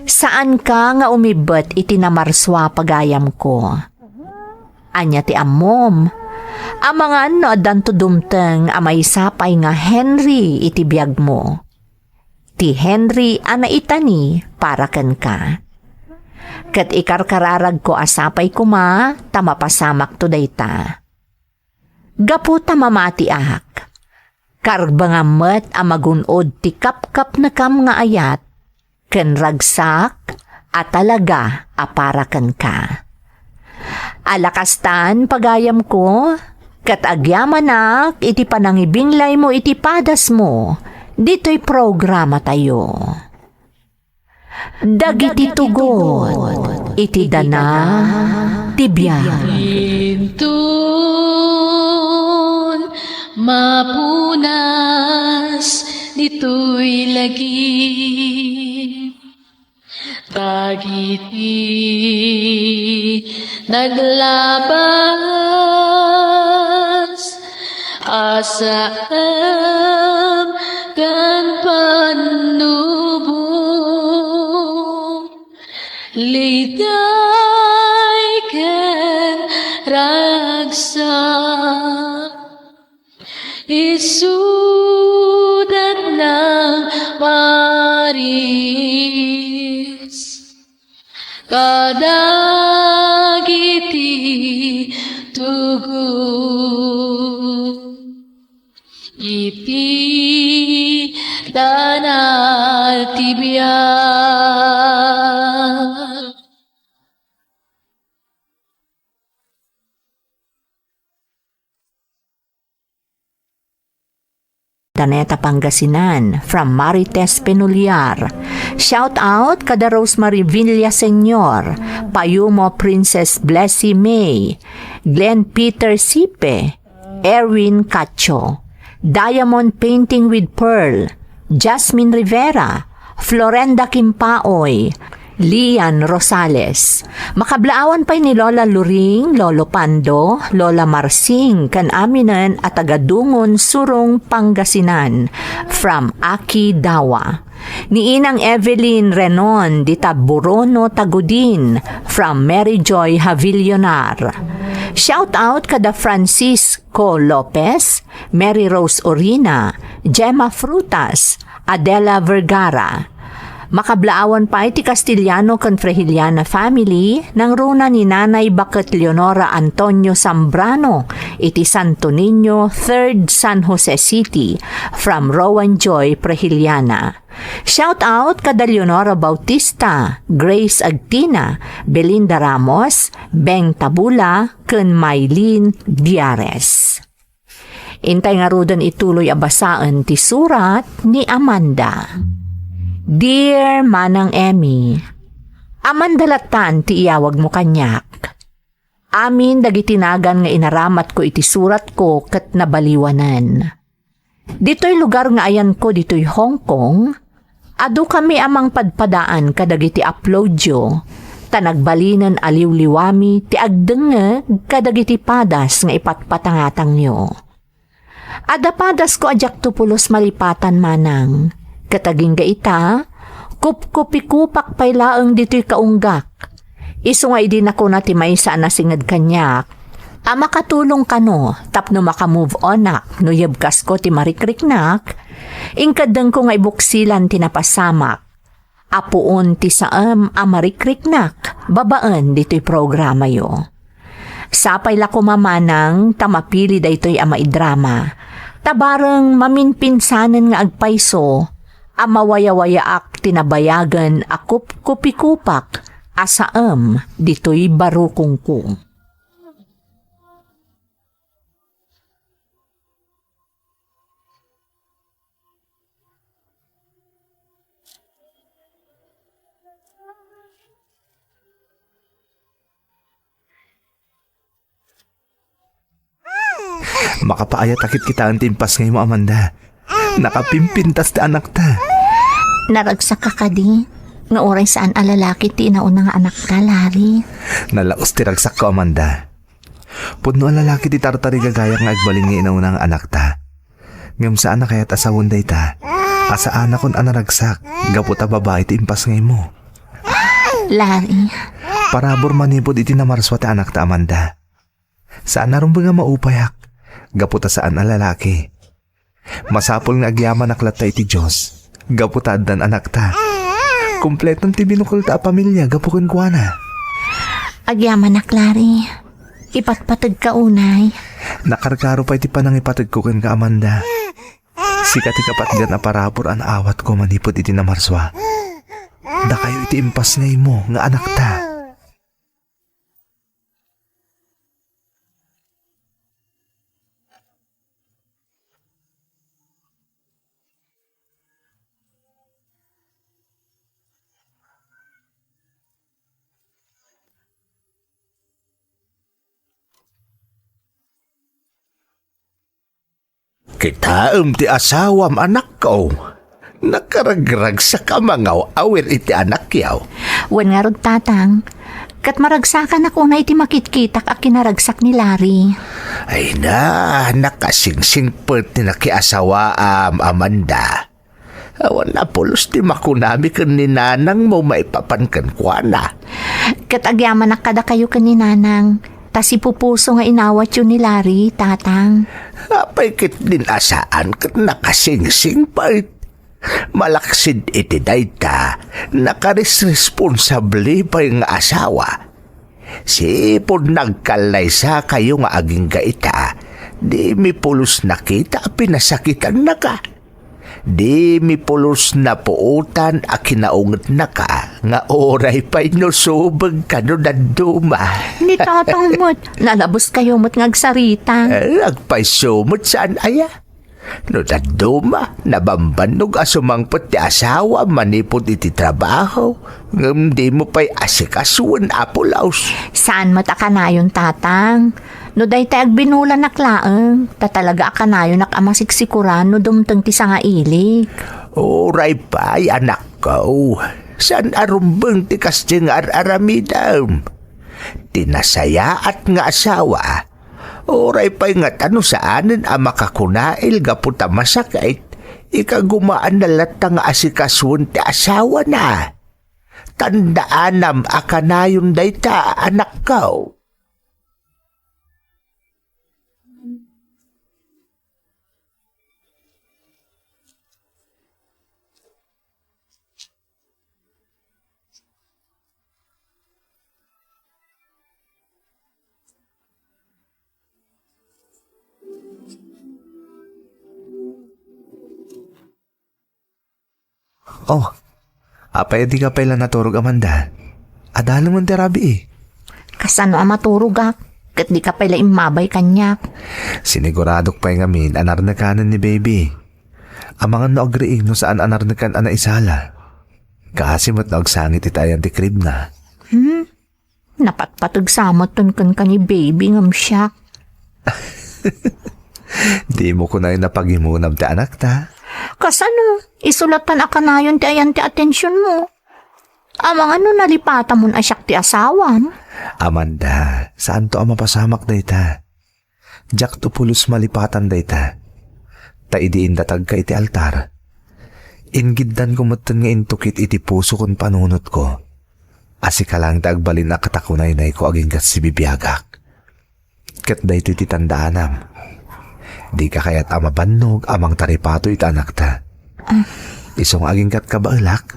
Saanka nga umibbet iti namarsua, pagayamko. Ania ti ammom? Amangan no addanto dumteng a maysa pay nga Henry iti biagmo. Ti Henry a naitani para kenka. Ket ikarkararagko a sapay koma ta mapasamakto dayta. Gapu ta mamatiak, karbengam met a magun-od ti kapkapnekam nga ayat ken ragsak a talaga a para kenka. Ala kastan, pagayamko, ket agyamanak iti panangibinglaymo iti padasmo ditoy programatayo. Dagiti tugot iti dana ti biag. Inton mapunas ditoy lagip, dagiti naglabas a saem ken pannubo, ligay ken ragsak. Isudat nang maris kadagiti tugot iti dana ti biag. Daneta, Pangasinan, from Marites Penoliar. Shout out kada Rosemary Villa Senior, Payumo Princess Blessy May, Glenn Peter Sipe, Erwin Cacho, Diamond Painting with Pearl, Jasmine Rivera, Florenda Kimpaoy, Lian Rosales. Makablaawan pay ni Lola Luring, Lolo Pando, Lola Marsing, ken aminen a taga Dungon, Surong, Pangasinan, from Aki Dawa. Ni Inang Evelyn Renon, dita Burono, Tagudin, from Mary Joy Havillonar. Shout out kada Francisco Lopez, Mary Rose Orina, Gemma Frutas, Adela Vergara. Makablaawan pay ti Castellano ken Frehiliana family, nangruna ni Nanay Baket Leonora Antonio Zambrano iti Santo Niño, Third San Jose City, from Rowan Joy Frehiliana. Shout out kada Leonora Bautista, Grace Agtina, Belinda Ramos, Beng Tabula, ken Mylene Diares. Intay ngaruden ituloy a basaen ti surat ni Amanda. Dear Manang Emmy, Amanda lattan ti iyawagmo kaniak. Amin dagiti nagan nga inaramatko iti suratko ket nabaliwanen. Ditoy lugar nga ayanko ditoy Hong Kong, adukami a mangpadpadaan kadagiti aplodyo, ta nagbalinen a liwliwami ti agdengngeg kadagiti padas nga ipatpatangatangyo. Adda padasko a diakto pulos malipatan, manang, ket agingga ita, kupkupikupak pay laeng ditoy kaunggak. Isu nga idi nakuna ti maysa a nasinged kaniak a makatulong kano tapno maka-move on-ak no yebkasko ti marikriknak, inkeddengko nga ibuksilan ti napasamak a puon ti saem a marikriknak babaen ditoy programayo. Sapay la koma, manang, ta mapili daytoy a maidrama, ta bareng maminpinsanen nga agpayso a mawayawayaak ti nabayagen a kupkupikupak a saem ditoy barukongko. Makapaayat a kitkitaen ti impasngaymo, Amanda. Nakapimpintas ti anakta. Naragsakka kadi nga uray saan a lalaki ti inauna nga anakta, Larry? Nalaus ti ragsakko, Amanda. Pudno a lalaki ti tartarigagayak nga agbalin nga inauna nga anakta. Ngem saan a kayat a sawen dayta a saanakon a naragsak gapu ta babai ti impasngaymo. Larry. Parabur manipud iti namarsua ti anakta, Amanda. Saan a rumbeng a maupayak. gapu ta saan a lalaki. Masapul nga agyamanak latta iti Dios, gapu ta addan anakta. Kompleton ti binukelta a pamilia gapu kenkuana. Agyamanak, Larry. Ipatpategka unay. Nakarkaro pay ti panangipategko kenka, Amanda. Sika ti kapatgan a parabur a naawatko manipud iti namarsua. Dakayo iti impas nga imo nga anakta. Kitaem ti asawam, anakko. Nakaragragsak a mangaw-awir iti anakyo. Wen ngarud, Tatang. Ket maragsakanak unay iti makitkitak a kinaragsak ni Larry. Ay na, nakasingsingpet ti nakiasawaam, Amanda. Awan a pulos ti makunami ken ni nanangmo maipapan kenkuana. Ket agyamanak kadakayo ken ni nanang, ta sipupuso nga inawatyo ni Larry, Tatang. Apay ketdin a saan ket nakasingsingpet? Malaksid iti dayta, nakaresresponsable pay nga asawa. Sipud nagkallaysakayo nga agingga ita, dimi pulos nakita a pinasakitannaka. Dimi pulos napuotan a kinaungetnaka nga uray pay no subegka no dadduma. Ni Tatang met, nalabos kayo met nga agsarita. Eh, agpayso met saan aya? No dadduma, nabambannog a sumangpet ti asawa manipud iti trabaho, ngem dimo pay asikasuen a pulos. Saan met a kanayon, Tatang? No daytay agbinulanak laeng, ta talaga a kanayonak a masiksikuran no dumteng ti sangailik. Uray pay, anakko, saan a rumbeng ti kasdiay nga ar-aramidem. Ti nasayaat nga asawa, uray pay ngata no saanen a makakunail gapu ta masakit, ikagumaanna latta nga asikasuen ti asawana. Tandaanam a kanayon dayta, anakko. Oh, apay a dika pay la naturog, Amanda? Adalem ti rabii. Kasano a maturogak? Ket dika pay la immabay kaniak. Siniguradok pay ngamin a narnekanen ni baby. Amangan no agriing no saan a narnekan a naisala. Kaasi met no agsangit iti ayan ti crib na. Hmm? Napatpateg sa met kenka ni baby ngem siak. Dimo kunayon a pagimonam ti anakta? Kasano? Isu latta a kanayon ti ayan ti atensionmo. Amangan no nalipatamon a siak ti asawam? Amanda, saanto a mapasamak dayta. Diakto pulos malipatan dayta. Ta idi indatagka iti altar, inggiddanko metten nga intukit iti puso ken panunotko a sika laeng ti agbalin a katakunaynayko agingga sibibiagak. Ket daytoy ti tandaanam, dika kayat a mabannog a mangtaripato iti anakta. Ah. Isu nga agingga't kabaelak,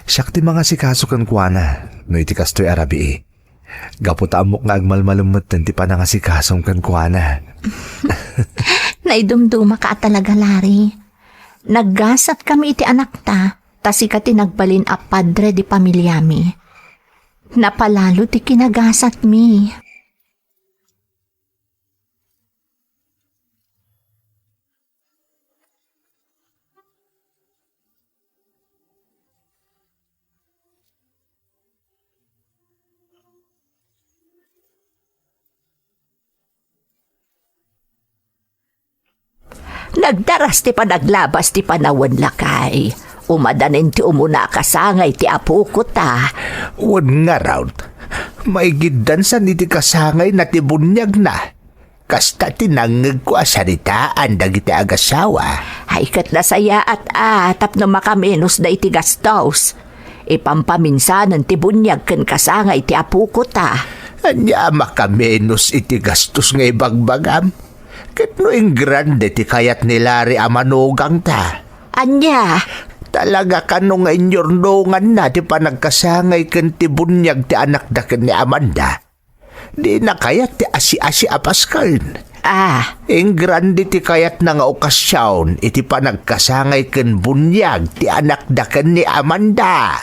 siak ti mangasikaso kenkuana no iti kastoy a rabii. Gapu ta ammok nga agmalmalem metten ti panangasikasom kenkuana. Naidumdumaka a talaga, Larry. Naggasatkami iti anakta, ta sika ti nagbalin a padre di pamiliami. Napalalo ti kinagasatmi. Nagdaras ti panaglabas ti panawen, lakay. Umadanin ti umuna a kasangay ti apoko ta. Wen ngarud, maigiddan san iti kasangayna ti buniagna. Kasta ti nangngegko a saritaan dagiti agasawa. Ay, ket nasayaat a tapno makamenos da iti gastos. Ipampaminsanen ti buniag ken kasangay ti apoko ta. Ania a makamenos iti gastos nga ibagbagam? Ket no ingrande ti kayat ni Larry a manugangta? Ania? Talaga kano nga inyurnonganna ti panagkasangay ken ti buniag ti anakda ken ni Amanda? Dina kayat ti asi-asi a pasken. Ah. Ingrande ti kayatna nga okasion iti panagkasangay ken buniag ti anakda ken ni Amanda.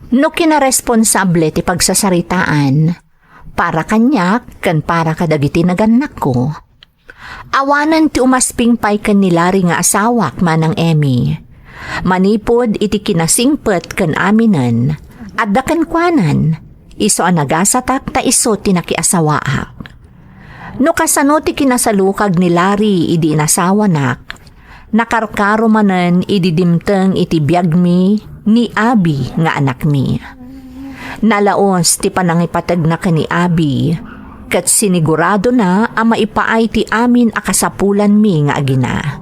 No kinaresponsable ti pagsasaritaan, para kaniak ken para kadagiti nagannakko, awanen ti umasping pay ken ni Larry nga asawak, Manang Emmy. Manipud iti kinasingpet ken aminen, adda kenkuanan, isu a nagasatak ta isu ti nakiasawaak. No kasano ti kinasalukag ni Larry idi inasawanak, nakarkaro manen idi dimteng iti biagmi ni Abi nga anakmi. Nalaos ti panangipategna ken ni Abi, ket siniguradona a maipaay ti amin a kasapulanmi nga agina.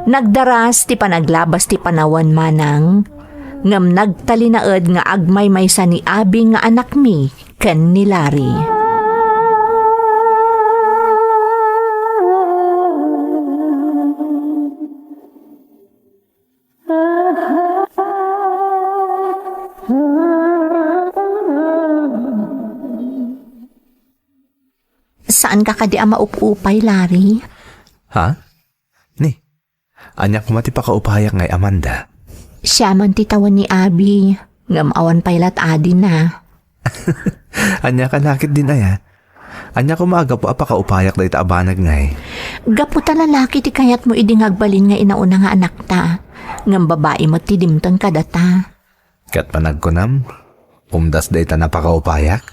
Nagdaras ti panaglabas ti panawen, Manang, ngem nagtalinaed nga agmaymaysa ni Abi nga anakmi ken ni Larry. Saanka kadi a maupupay, Larry? Ha? Ni, ania koma ti pakaupayak ngay, Amanda? Siaman ti tawen ni Abi, ngem awan pay lat adina. Ania ka nakit din aya? Ania koma a gapu a pakaupayak dayta a banag ngay? Gapu ta lalaki ti kayatmo idi nga agbalin nga inauna nga anakta, ngem babai met ti dimteng kadata. Ket panagkunam, umdas dayta napakaupayak?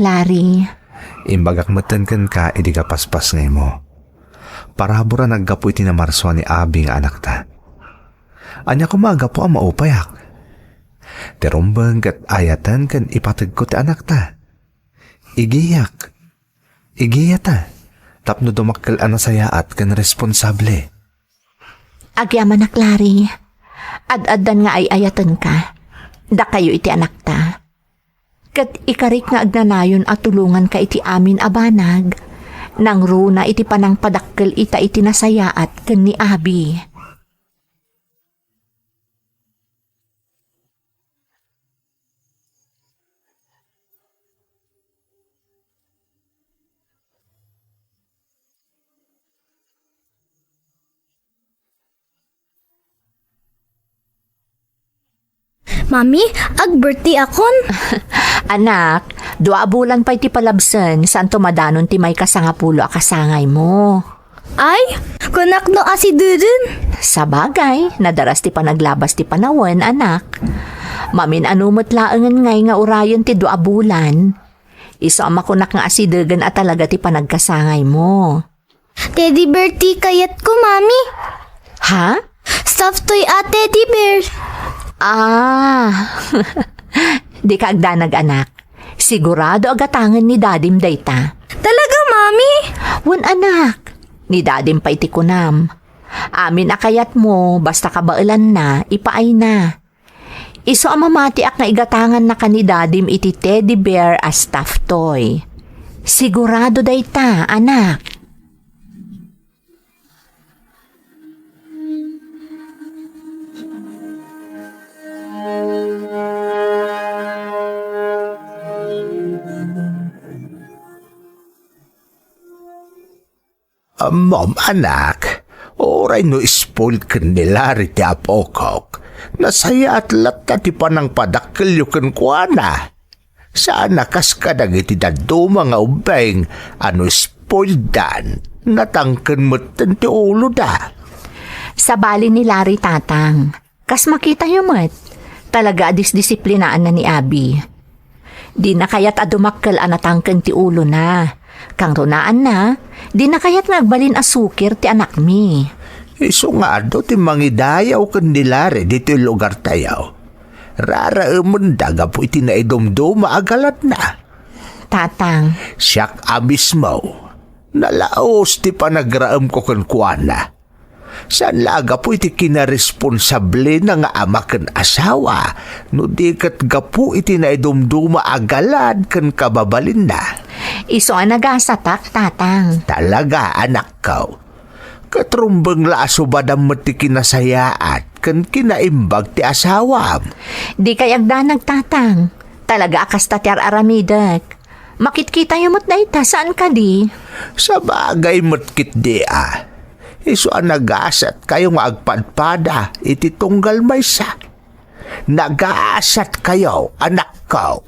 Larry. Imbagak metten kenka idi kapaspasngaymo. Parabur a naggapu iti namarsua ni Abi nga anakta. Ania koma a gapu a maupayak? Ti rumbeng ket ayaten ken ipategko ti anakta. Igiyak. Igiyata, tapno dumakkel a nasayaat ken responsable. Agyamanak, Larry. Ad-addan nga ay-ayatenka. Dakayo iti anakta. Ket ikarik nga agnanayon a tulonganka iti amin a banag. Nangruna iti panangpadakkel ita iti nasayaat ken ni Abi. Mami, ag-birthday akon. Anak, dua a bulan pay ti palabsen, santo madanon ti maikasangapulo a kasangaymo. Ay, kunak no asideden. Sabagay, nadaras ti panaglabas ti panawen, anak. Mamin-ano met laengen ngay nga urayen ti dua a bulan. Isu a makunak nga asidegen a talaga ti panagkasangaymo. Teddy bear ti kayatko, Mami. Ha? Stuffed toy a teddy bear. Ah. Dika agdanag, anak. Sigurado a gatangen ni dadim dayta. Talaga, Mami? Wen, anak. Ni dadim pay ti kunam. Amin a kayatmo, basta kabaelanna, ipaayna. Isu a mamatiak nga igatangannaka ni dadim iti teddy bear a stuffed toy. Sigurado dayta, anak. Ammom, anak, uray no spoiled ken ni Larry ti apokok, nasayaat latta ti panangpadakkelyo kenkuana. Saan a kas kadagiti dadduma nga ubbing a no spoileddan, natangken metten ti uloda. Sabali ni Larry, Tatang. Kas makitayo met, talaga a disdisiplinaanna ni Abi. Dina kayat a dumakkel a natangken ti ulona. Kangrunaanna, dina kayat nga agbalin a sukir ti anakmi. Isu nga adu ti mangidayaw ken ni Larry ditoy lugartayo. Raraemenda gapu iti naidumduma a galadna. Tatang. Siak a mismo. Nalaos ti panagraemko kenkuana. Saan la a gapu iti kinaresponsablena nga ama ken asawa, no di ket gapu iti naidumduma a galad ken kababalinna. Isu a nagasatak, Tatang. Talaga, anakko. Ket rumbeng la a subadam met ti kinasayaat ken kinaimbag ti asawam. Dikay agdanag, Tatang. Talaga a kasta ti ar-aramidek. Makitkitayo met dayta, saan kadi? Sabagay met ketdi a. Isu a nagasatkayo nga agpadpada iti tunggal maysa. Nagasatkayo, anakko.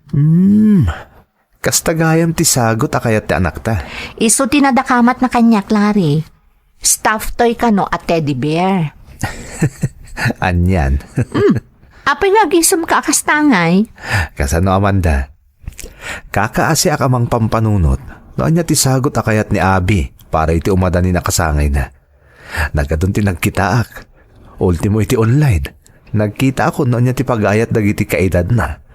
Hmm. Kasta gayam ti sagut a kayat ti anakta. Isu ti nadakamatna kaniak, Larry. Stuffed toy kano a teddy bear. Anian. Hmm. Apay nga agisemka a kasta ngay? Kasano, Amanda? Kakaasiak a mangpampanunot no ania ti sagut a kayat ni Abi para iti umadanin a kasangayna. Nagadu ti nagkitaak. Ultimo iti online. Nagkitaak no ania ti pagayat dagiti kaedadna.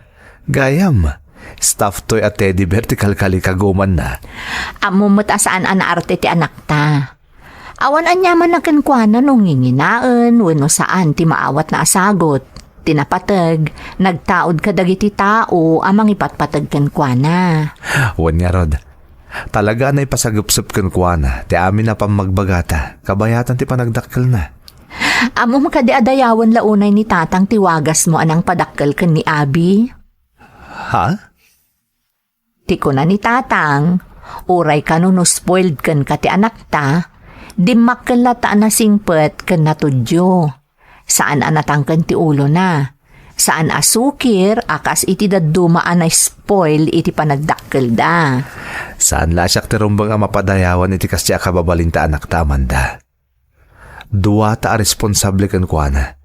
Gayam, stuffed toy a teddy bear ti kalkalikagumanna. Ammom met a saan a naarte ti anakta. Awan aniamanna kenkuana no nginginaen wenno saan ti maawatna a sagut. Ti napateg, nagtaud kadagiti tao a mangipatpateg kenkuana. Wen ngarud, talaga a naipasagepsep kenkuana ti amin a pammagbagata kabayatan ti panagdakkelna. Ammom kadi a dayawen la unay ni Tatang ti wagasmo a nangpadakkel ken ni Abi? Ha? Ti kuna ni Tatang, uray kano no spoiled kenka ti anakta, dimmakkel latta a nasingpet ken natudio. Saan a natangken ti ulona. Saan a sukir a kas iti dadduma a na-spoil iti panagdakkelda. Saan la a siak ti rumbeng a mapadayawan iti kasdiay a kababalinta, anakta, Amanda. Duata a responsable kenkuana.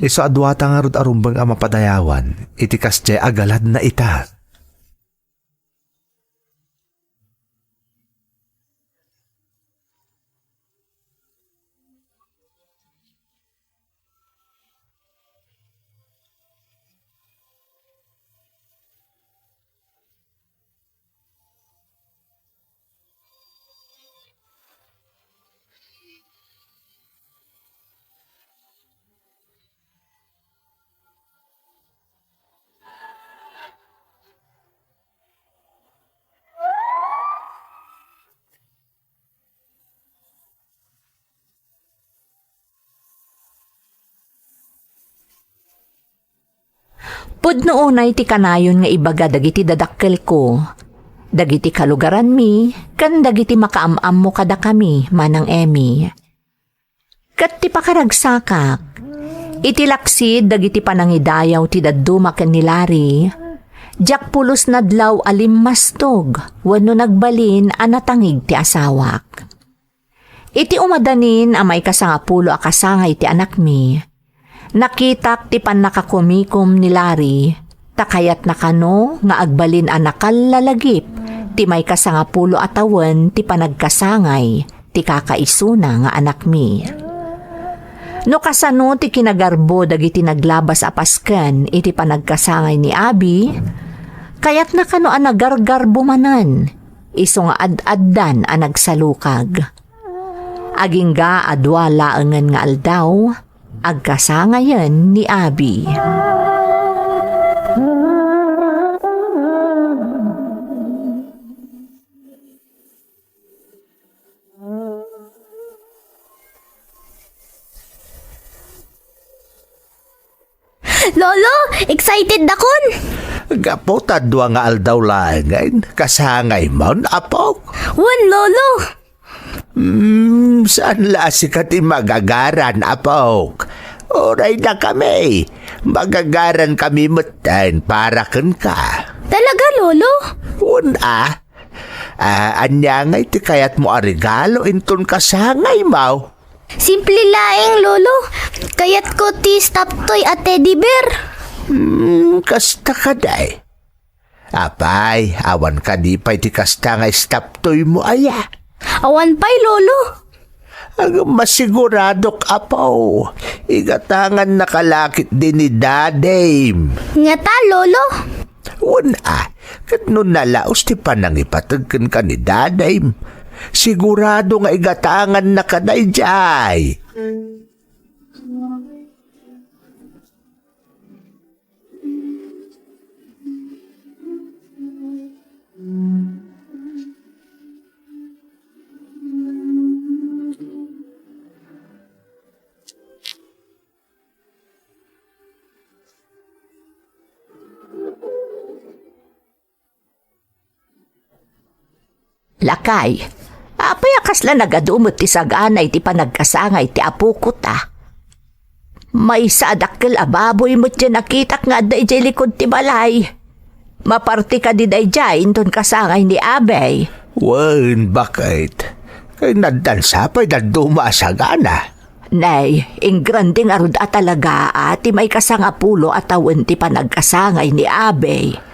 Isu a duata ngarud a rumbeng a mapadayawan iti kasdiay a galadna ita. Pudno unay ti kanayon nga ibaga dagiti dadakkelko, dagiti kalugaranmi, ken dagiti makaam-ammo kadakami, Manang Emmy. Ket ti pakaragsakak, iti laksid dagiti panangidayaw ti dadduma ken ni Larry, diak pulos nadlaw a limmastog wenno nagbalin a natangig ti asawak. Iti umadanin a maikasangapulo a kasangay ti anakmi, nakitak ti pannakakumikom ni Larry, ta kayatna kano nga agbalin a nakallalagip ti maikasangapulo a tawen ti panagkasangay ti kakaisuna nga anakmi. No kasano ti kinagarbo dagiti naglabas a pasken iti panagkasangay ni Abi, kayatna kano a nagargarbo manen, isu nga ad-addan a nagsalukag. Agingga a dua laengen nga aldaw, agkasangayen ni Abi. Lolo, excited dakon! Gapu ta dua nga aldaw laengen, kasangay man, apok? Wen, Lolo! Mm, saan la a sika ti magagaran, apok? Uray dakami. Magagaran kami metten para kenka. Talaga, Lolo? Wen a. Ah, ania ngay ti kayatmo a regalo inton kasangaymo? Simple laeng, Lolo. Kayatko ti stuffed toy a teddy bear. Hmm, kasta kadi. Apay, awan kadi pay ti kasta nga stuffed toymo aya? Awan pay, Lolo. Agmasiguradok, apo. Igatangannaka la ketdi ni Dadim. Ngata, Lolo? Wen a, ket no nalaos ti panangipateg kenka ni Dadim, sigurado nga igatangannaka daydiay. Lakay, apay a kasla nagadu met ti sagana iti panagkasangay ti apokota? Maysa a dakkel a baboy met ti nakitak nga adda idiay likud ti balay. Maparti kadi daydiay inton kasangay ni Abey? Wen, baket. Kay naddansa pay dadduma a sagana. Nay, ingrande ngarud a talaga a ti maikasangapulo a tawen ti panagkasangay ni Abey.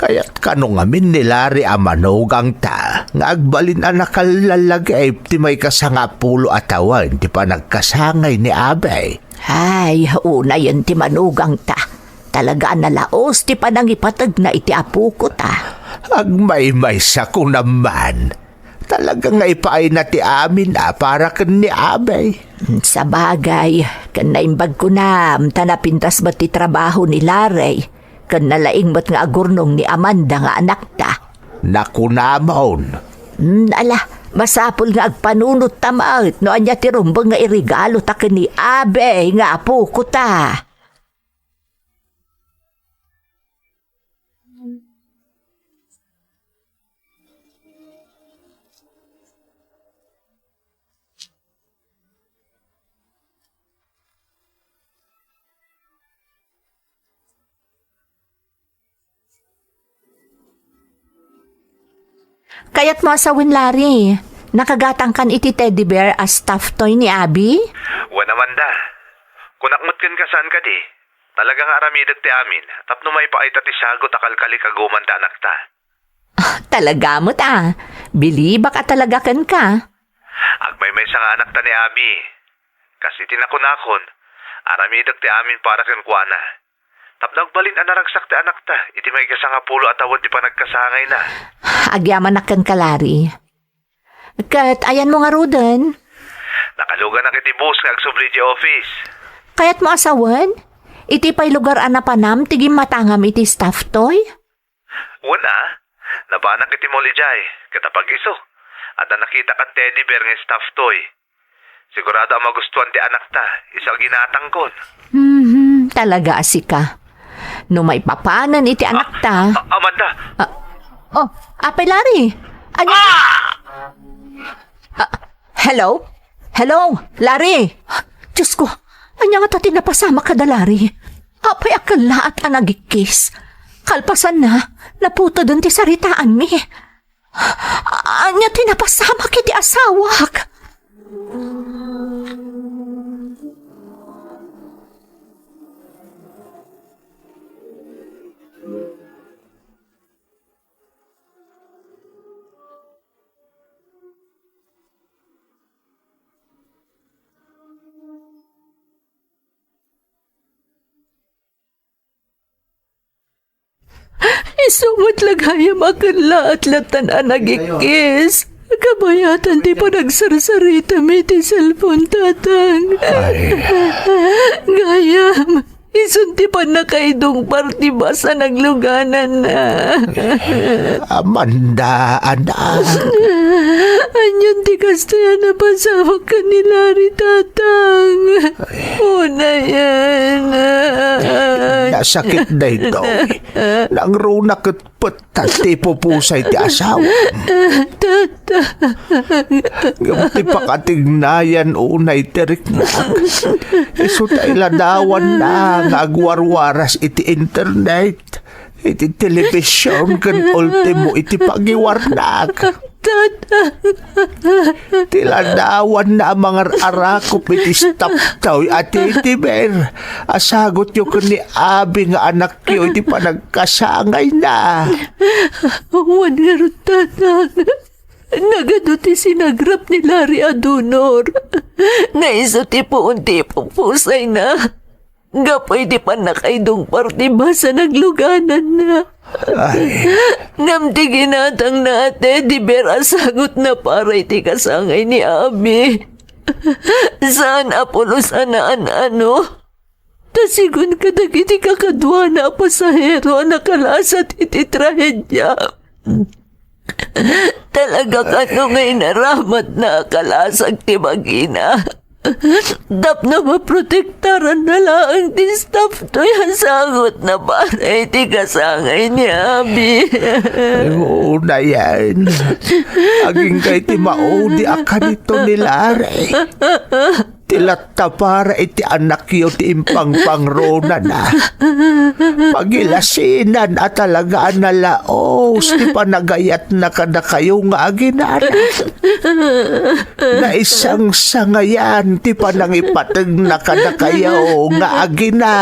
Kayat kano ngamin ni Larry a manugangta nga agbalin a nakallalagip ti maikasangapulo a tawen ti panagkasangay ni Abey? Ay, unayen ti manugangta. Talaga a nalaos ti panangipategna iti apokota. Agmaymaysa ko naman. Talaga nga ipaayna ti amin a para ken ni Abey. Sabagay, ken naimbag kunam ta napintas met ti trabaho ni Larry, ken nalaing met nga agurnong ni Amanda nga anakta. Nakunamon. Hmm, ala, masapul nga agpanunot ta met no ania ti rumbeng nga iregalo ta ken ni Abey nga apokota. Kayatmo a sawen, Larry, nakagatangkan iti teddy bear a stuffed toy ni Abi? Wen, Amanda. Kunak met kenka, saan kadi? Talaga nga aramidek ti amin tapno maipaayta ti sagut a kalkalikaguman ti anakta. Ah, talaga met a. Bilibak a talaga kenka. Agmaymaysa nga anakta ni Abi. Kas iti nakunakon, aramidek ti amin para kenkuana. Tapno agbalin a naragsak ti anakta iti maikasangapulo a tawen ti panagkasangayna. Agyamanak kenka, Larry. Ket ayanmo ngaruden? Nakaluganak iti bus nga agsubli idiay office. Kayatmo a sawen? Iti pay lugar a napanam ti gimmatangam iti stuffed toy? Wen a, nabanak iti mall idiay, ket apag-isu, adda nakitak a teddy bear nga stuffed toy. Sigurado a magustuan ti anakta, isu a ginatangkon. Mhm, talaga a sika. No maipapanen iti anakta. Ah, ah, Amanda! Ah, oh, Apay Larry! Ania? Ah! Ah, hello? Hello, Larry! Diyos ko, ania ngata ti napasamak kada, Larry? Apay a kellaat a nagikkis. Kalpasanna, naputeden ti saritaanmi. Ania ti napasamak iti asawak? Isu met la gayam a kellaat latta a nagikkis. Kabayatan ti panagsarsaritam iti cellphone, Tatang. Ay. Gayam, isun ti pannakaidungpar ti bus a naglugananna. Amanda, anak. Anian ti kastoy a napasamak ken ni Larry, Tatang? Unayen. Nasakit daytoy. Nangruna ket pettat ti ipupusay ti asawam. Tatang. Ngem ti pakatignayan unay ti riknak, isu ta iladawanna nga agwarwaras iti internet, iti telebision, ken ultimo iti pagiwarnak. Tatang. Ti ladawanna a mangar-arakop iti stop toy a teddy bear a sagutyo ken ni Abi nga anakyo iti panagkasangayna. Wen ngarud, Tatang, nagadu ti sinagrap ni Larry a donor nga isu ti puon ti ipupusayna. Gapu iti pannakaidungpar ti basa naglugananna. Ay. Ngem ti ginatangna a teddy bear a sagutna para iti kasangay ni Abi, saan a pulos a naan-ano. Ta sigun kadagiti kakaduana a pasahero a nakalasat iti trahedia, talaga kano nga inaramatna a kalasag ti bagina tapno maprotektaranna laeng ti stop toy a sagutna para iti kasangay ni Abi. Ay, unayen. Agingga iti maudi a kanito ni Larry. Ti latta para iti anakyo ti impangpangronana. Pagilasinan a talaga a nalaos ti panagayatna kadakayo nga aginana. Naisangsangayan ti panangipategna kadakayo nga agina.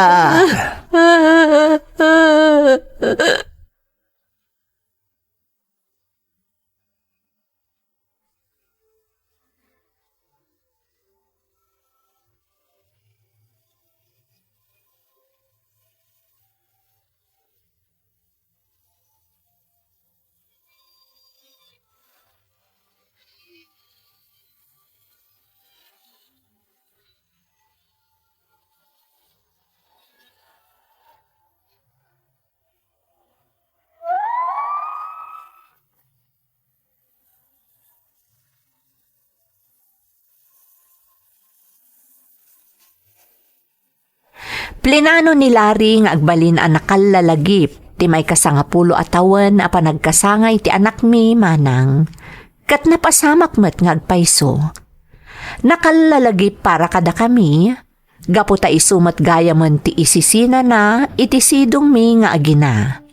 Plinano ni Larry nga agbalin a nakallalagip ti maikasangapulo a tawen a panagkasangay ti anakmi, Manang, ket napasamak met nga agpayso. Nakallalagip para kadakami, gapu ta isu met gayamen ti isisinana iti sidongmi nga agina.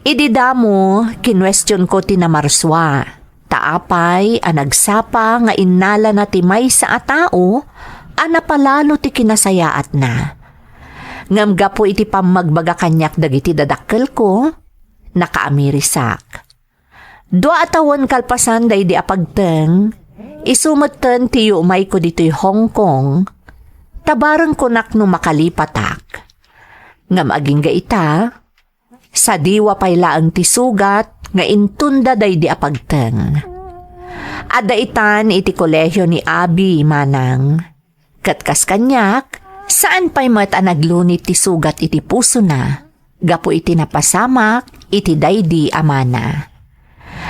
Idi damo, kinuestionko ti namarsua, ta apay a nagsapa nga innalana ti maysa a tao a napalalo ti kinasayaatna. Ngem gapu iti pammagbaga kaniak dagiti dadakkelko, nakaamirisak. Dua a tawen kalpasan daydi a pagteng, isu metten ti yumayko ditoy Hong Kong, ta barengkonak no makalipatak. Ngem agingga ita, sadiwa pay laeng ti sugat nga intunda daydi a pagteng. Adda itan iti kolehio ni Abi, Manang. Ket kas kaniak, saan pay met a naglunit ti sugat iti pusona gapu iti napasamak iti daydi a mana.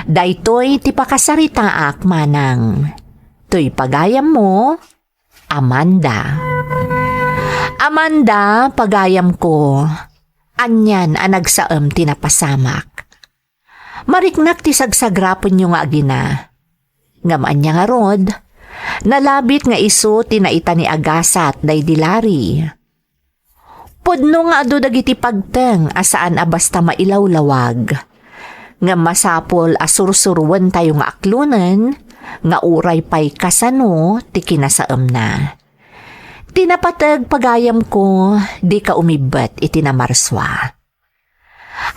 Daytoy ti pakasaritaak, Manang. Toy pagayammo, Amanda. Amanda, pagayamko, anian a nagsaem ti napasamak. Mariknak ti sagsagrapenyo nga agina. Ngem ania ngarud, nalabit nga isu ti naita ni agasat daydi Larry. Pudno nga adu dagiti pagteng a saan a basta mailawlawag. Ngem masapul a sursuruentayo nga aklonen nga uray pay kasano ti kinasaemna. Ti napateg, pagayamko, dika umibbet iti namarsua.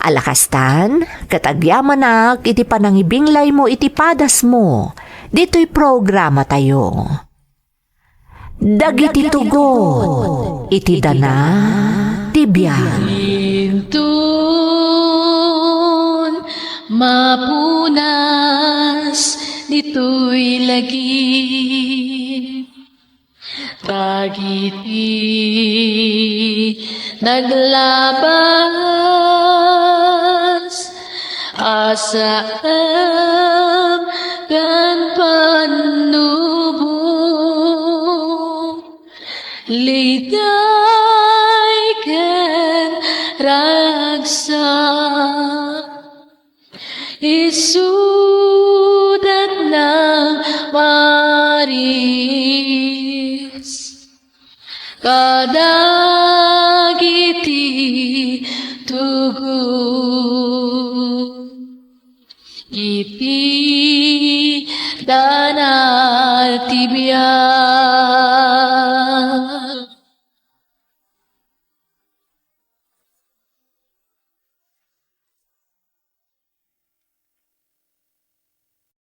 Alakastan, ket agyamanak iti panangibinglaymo iti padasmo ditoy programatayo. Dagiti tugot iti dana ti biag. Inton mapunas ditoy lagip, dagiti naglabas a saan ken Jay ken ragsak, isudat na maris kadagiti tugon iti danal ti biag.